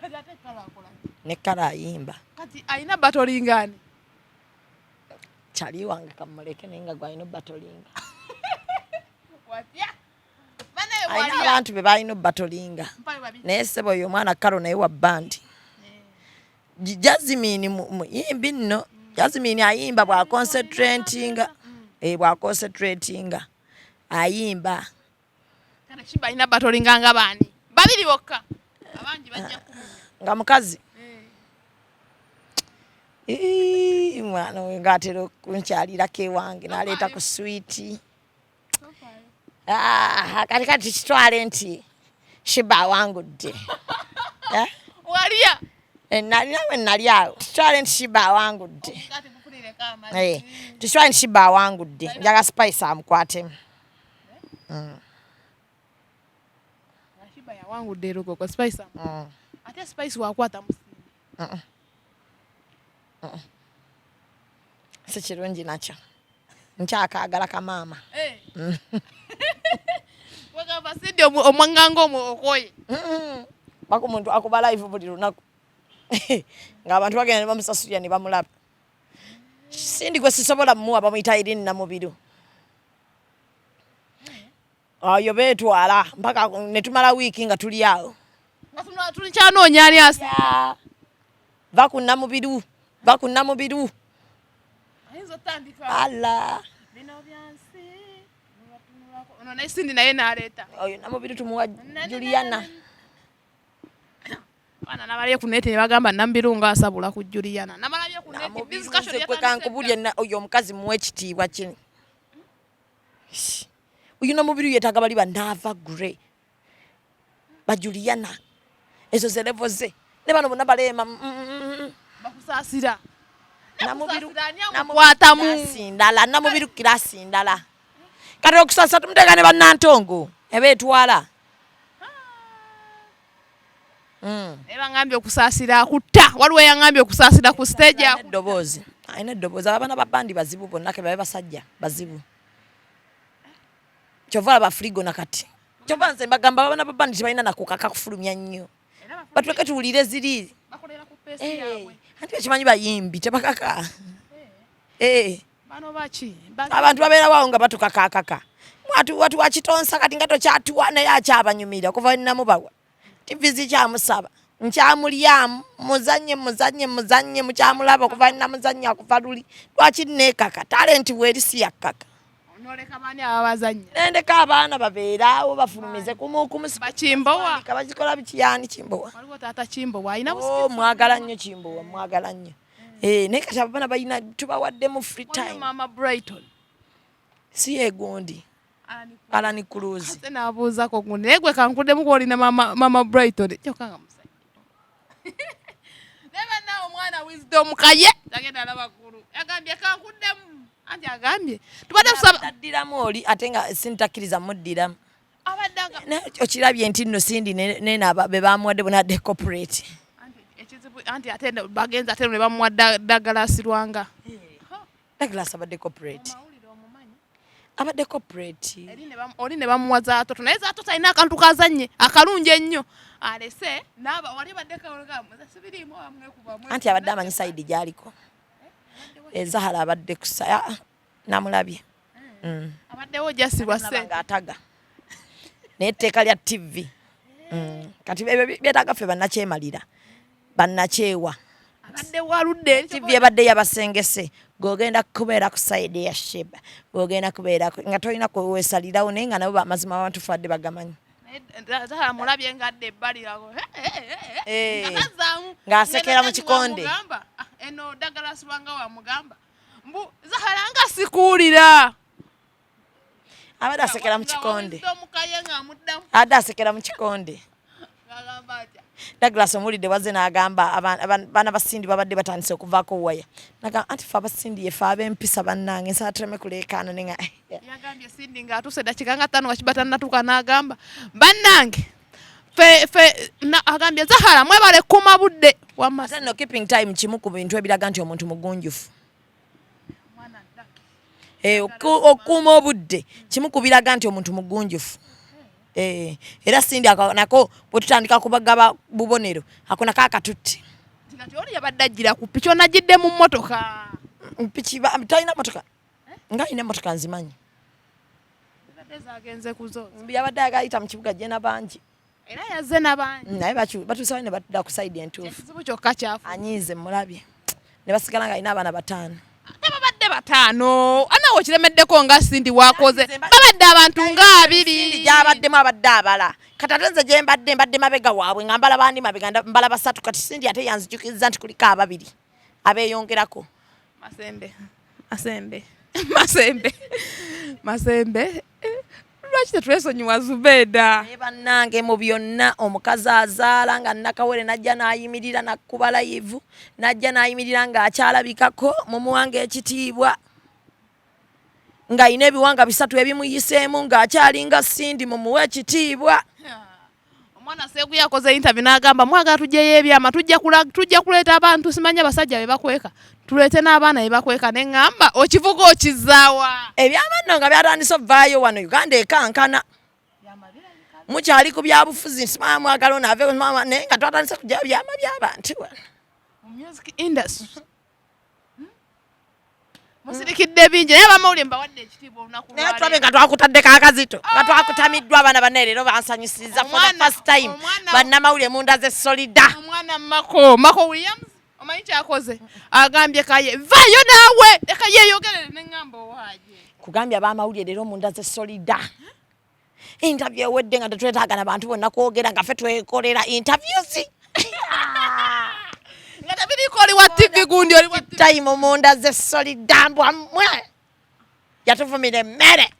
Kati ate Carol akola ki? Ne Kala ayimba. Kati alina batolinga ani? Kyali wange kamuleke, naye nga gwalina obatolinga. Watya banaye? Alina Walya. Abantu be balina obatolinga. Mpayo babiri. Naye sebo oyo omwana Karo naye wa bandi. Jasmine muyimbi nno, Jasmine ayimba bwaconcentratinga, eh, bwaconcentratinga ayimba. Kale Shiba alina batolinga nga baani? Babiri bokka, abangi bajja kumenya. Nga mukazi. Ii, mwana we ng'atera okunkyalirako ewange n'aleeta ku swiiti. Ah, kati kati kitwale nti Sheebah awangudde. Eh? Walya? Eh, nalina we nali awo. Kitwale nti Sheebah awangudde. Eh, tukitwale nti Sheebah awangudde. Njagala Spice amukwatemu. Sheebah yawangudde Lugogo, Spice ate Spice wakwata musinde. Si kirungi nakyo. Nkyakaagala kamaama. Wegamba Cindy omwanganga omwo okoye. Paka omuntu akuba live buli lunaku. Ng'abantu bagenda ne bamusasulira ne bamulaba. Cindy gwe sisobola mmuwa bamuyita Irene Namubiru. Oyo beetwala mpaka ne tumala wiiki nga tuli awo. Tulikyanoonya ani asi. Va ku Namubiru, va ku Namubiru. Ayinza otandika. Ala. Bino byansi. Ono naye Cindy naye n'aleeta. Oyo Namubiru tumuwa Juliana. Abaana nabalabye ku net ne bagamba Namubiru ng'asabula ku Juliana. Nabalabye ku net discussion Nze kwe kankubulye oyo omukazi muwe ekitiibwa kino. Oyo Namubiru yeetaaga bali ba Naava Grey. Ba Juliana. Ezo ze level ze. Ne bano bonna baleema. Bakusaasira. Namubiru Amukwatamu. Class ndala, Namubiru class ndala. Kati okusaasira tumuteeka ne bannantongo ebeetwala. Naye bangambye okusaasira akutta. Waliwo eyaŋŋambye okusaasira ku stage Alina eddoboozi. Alina eddoboozi. Abaana ba bandi bazibu bonna ke babe basajja bazibu. Kyova olaba Frigo na kati. Kyova nze mbagamba abaana ba bandi tebalina nakukaka kufulumya nnyo. Batuleke tuwulire ziri. Bakolera ku pace yaabwe. Anti bakimanyi bayimbi tebakaka. Bano baki? Abantu babeerawo awo nga batukakaakaka. Watu wakitonsa kati nga tokyatuwa naye akyabanyumira okuva namubawa. TV zikyamusaba. Nkyamulyamu muzanye muzanye muzanye mukyamulaba okuva namuzanya okuva luli. Lwaki neekaka? Talenti weeri si yakkaka. Onoleka baani ababazannya? Nendeka abaana babeeraawo bafulumize kumu kumu. Bakimbowa. Bazikola biki yani Kimbowa? Waliwo taata Kimbowa alina Oh, mwagala nnyo Kimbowa, mwagala nnyo. Naye kati abaana balina tubawaddemu free time. Mama Brighton. Si yegundi. Alan Cruz. Ate n'abuuzako gundi. Naye gwe kankuddemu kw'olina mama Brighton. Kyokka nga musajja. Naye bannaawe omwana Wisdom Kaye tagenda alaba ggulu. Yagambye kankuddemu. Anti agambye. Tubadde tusaba. Addiramu oli ate nga sintakkiriza muddiramu. Abadde aga. Naye okirabye nti nno Cindy ne be bamuwadde bonna adde corporate. Anti ekizibu anti ate bagenze ate ne bamuwa Douglas Lwanga. Douglas abadde corporate. Abadde corporate. Oli ne bamuwa Zaatoto. Naye Zaatoto alina akantu kazannye akalungi ennyo. Alese n'aba wali badde kawulga sibiriimu amwekuba. Anti abadde amanyi side gy'aliko. Zahara abadde kusa namulabye. Abaddewo jasibwa ssente. Ng'ataga. Naye etteeka lya TV. Kati ebyo byetaaga ffe bannakyemalira. Bannakyewa. Abadde waludde. TV ebadde yabasengese. Gw'ogenda kubeera ku side ya Sheebah. Gw'ogenda kubeera nga tolina kwesalirawo naye nga nabo amazima abantu fadde bagamanyi. Zahara mulabye ng'adda ebbali awo. Ng'asekera mu kikonde. Eno Douglas Lwanga wamugamba. Mbu Zahara nga sikuwulira. Abadde asekera mu kikonde. Abadde asekera mu kikonde. Douglas omuwulidde wazze n'agamba abaana ba Cindy babadde batandise okuvaako waya. N'agamba anti ffe aba Cindy yeffe ab'empisa bannange nsaba tuleme kuleekaana ne nga. Yagambye Cindy ng'atuuse eddakiika nga ttaano nga kiba tannatuuka n'agamba bannange fe fe agambye Zahara mwebale kukuuma budde. Wamma. Ate nno keeping time kimu ku bintu ebiraga nti omuntu mugunjufu. Okukuuma obudde kimu ku biraga nti omuntu mugunjufu. Era Cindy nako bwe tutandika kubagaba bubonero ako nako akatutte. Kati oli yabadde ajjira ku piki onajjidde mu mmotoka. Piki talina mmotoka. Nga alina emmotoka nzimanyi. Zagenze kuzo. Yabadde agayita mu kibuga gye n'abangi. Era yazze n'abangi. Naye batuusawo ne batudda ku side entuufu. Ekizibu kyokka kyafu. Anyiize mulabye. Ne basigala nga alina abaana bataano. Ate babadde bataano. Ana okiremeddeko nga Cindy wakoze. Babadde abantu nga abiri. Cindy gy'abaddemu abadde abala. Kati ate nze gye mbadde mbadde mabega waabwe nga mbala bandi mabega mbala basatu. Kati Cindy ate yanzijukizza nti kuliko ababiri abeeyongerako. Masembe. Masembe. Masembe. Masembe. Lwaki tetwesonyiwa Zubeda? Naye bannange, mu byonna omukazi azaala nga nakawere najja n'ayimirira nakkuba live, najja n'ayimirira ng'akyalabikako, mumuwanga ekitiibwa, ng'alina ebiwanga bisatu ebimuyiseemu ng'akyalinga Cindy, mumuwe ekitiibwa. Omwana Seegu yakoze interview n'agamba, mwagala tugyeyo ebyama, tujja kuleeta abantu, simanya abasajja be bakweka, tuleete n'abaana be bakweka. Ne ŋŋamba, okivuga okizaawa? Ebyama nno nga byatandise ovaayo wano Uganda ekankana, mukyali ku byabufuzi, simanya mwagala ono ave, naye nga twatandise kugyayo byama by'abantu wano. Mu music industry musirikidde bingi, naye abamawulire mbawadde ekitiibwa olunaku. Naye tulabe nga twakutaddeko akazito, nga twakutamiddwa. Abaana bannaye leero bansanyusiza for the first time. Bannamawulire munda ze solida. Omwana Mako Williams, omanyi kyakoze? Agambye kaye vayo naawe, leka yeeyogerere. Neŋŋamba, owaaje. Kugambye abamawulire leero munda ze solida, interview ewedde nga tetwetaaga na bantu bonna kwogera, nga ffe twekolera interviews. Nga tebiriiko oli wa TV gundi, oli wa TV. Time munda ze solida, mbwammwe yatuvumira emmere.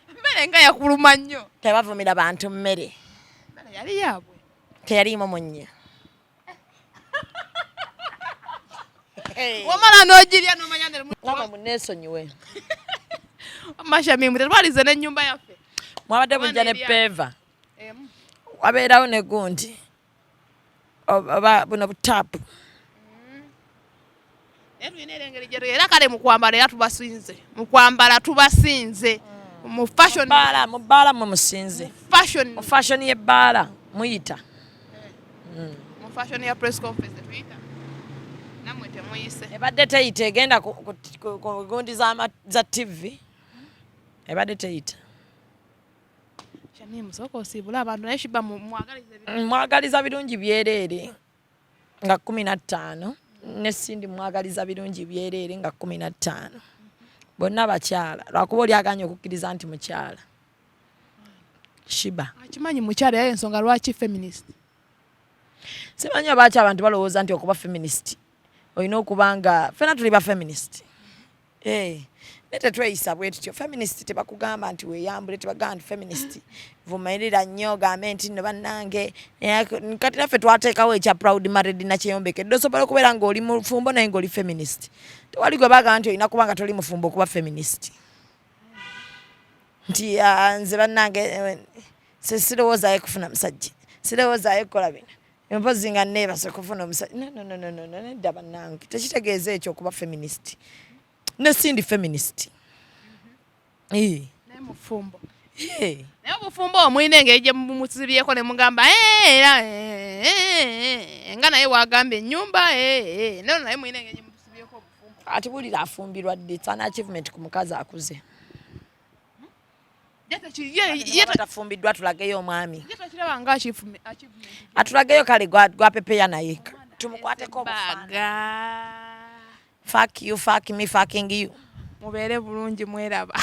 Mmere nga yakuluma nnyo. Tebavumira bantu mmere. Mmere yali yaabwe. Teyaliimu munnya. Wamala n'ogirya n'omanya. Namwe muneesonyiwe. Mashamimu, tetwalize n'ennyumba yaffe. Mwabadde bujja ne peva, wabeerawo ne gundi oba buno butaapu. Naye tulina era engeri gye era kale mukwambala era tubasinze, mukwambala tubasinze, mu fashion. Bbaala, mu bbaala mwe musinze. Fashion. Mu fashion y'ebbaala muyita. Mu fashion ya press conference tetuyita, nammwe temuyise. Ebadde teyita, egenda ku gundi za TV, ebadde teyita. Shamimu, sooka osiibule abantu, naye Shiba mwagaliza ebirungi. Mwagaliza birungi byereere nga 15, ne Cindy mwagaliza birungi byereere nga 15. Bonna bakyala, lwakuba oli aganye okukkiriza nti mukyala Shiba. Akimanyi mukyala, era ensonga lwaki feminist. Simanyi obaaki abantu balowooza nti okuba feminist olina okuba nga fena tuli ba feminist. Eh, naye tetweyisa bwe tutyo. Feminist tebakugamba nti weeyambule, tebagamba nti feminist vumirira nnyo, ogambe nti nno bannange. Naye kati naffe twateekawo ekya proud married nakyeyombekedde. Osobola okubeera ng'oli mufumbo naye ng'oli feminist. Tewali gwe bagamba nti olina kuba nga toli mufumbo okuba feminist, nti ah, nze bannange sirowoozaayo kufuna musajja, sirowoozaayo kukola bino, mpozi nga neebase kufuna omusajja. No, no, no, no, no, no, nedda bannange, tekitegeeza ekyo okuba feminist. Ne sindi feminist. Eh, Naye mufumbo. Eh. Naye obufumbo omulina engeri gye mumusibyeko ne mugamba, "Eh, era eh, eh, eh," nga naye wagamba ennyumba, eh, eh, naye mulina engeri gye mutusibyeko obufumbo. Ati wulira, afumbirwa ddi? It's an achievement ku mukazi akuze. Ye ye Tafumbiddwa, tulageyo omwami. Ye takiraba nga achievement. Atulageyo kale gwapepeya naye tumukwateko obufaananyi. Baga. Fuck you, fuck me, fucking you. Mubeere bulungi, mweraba.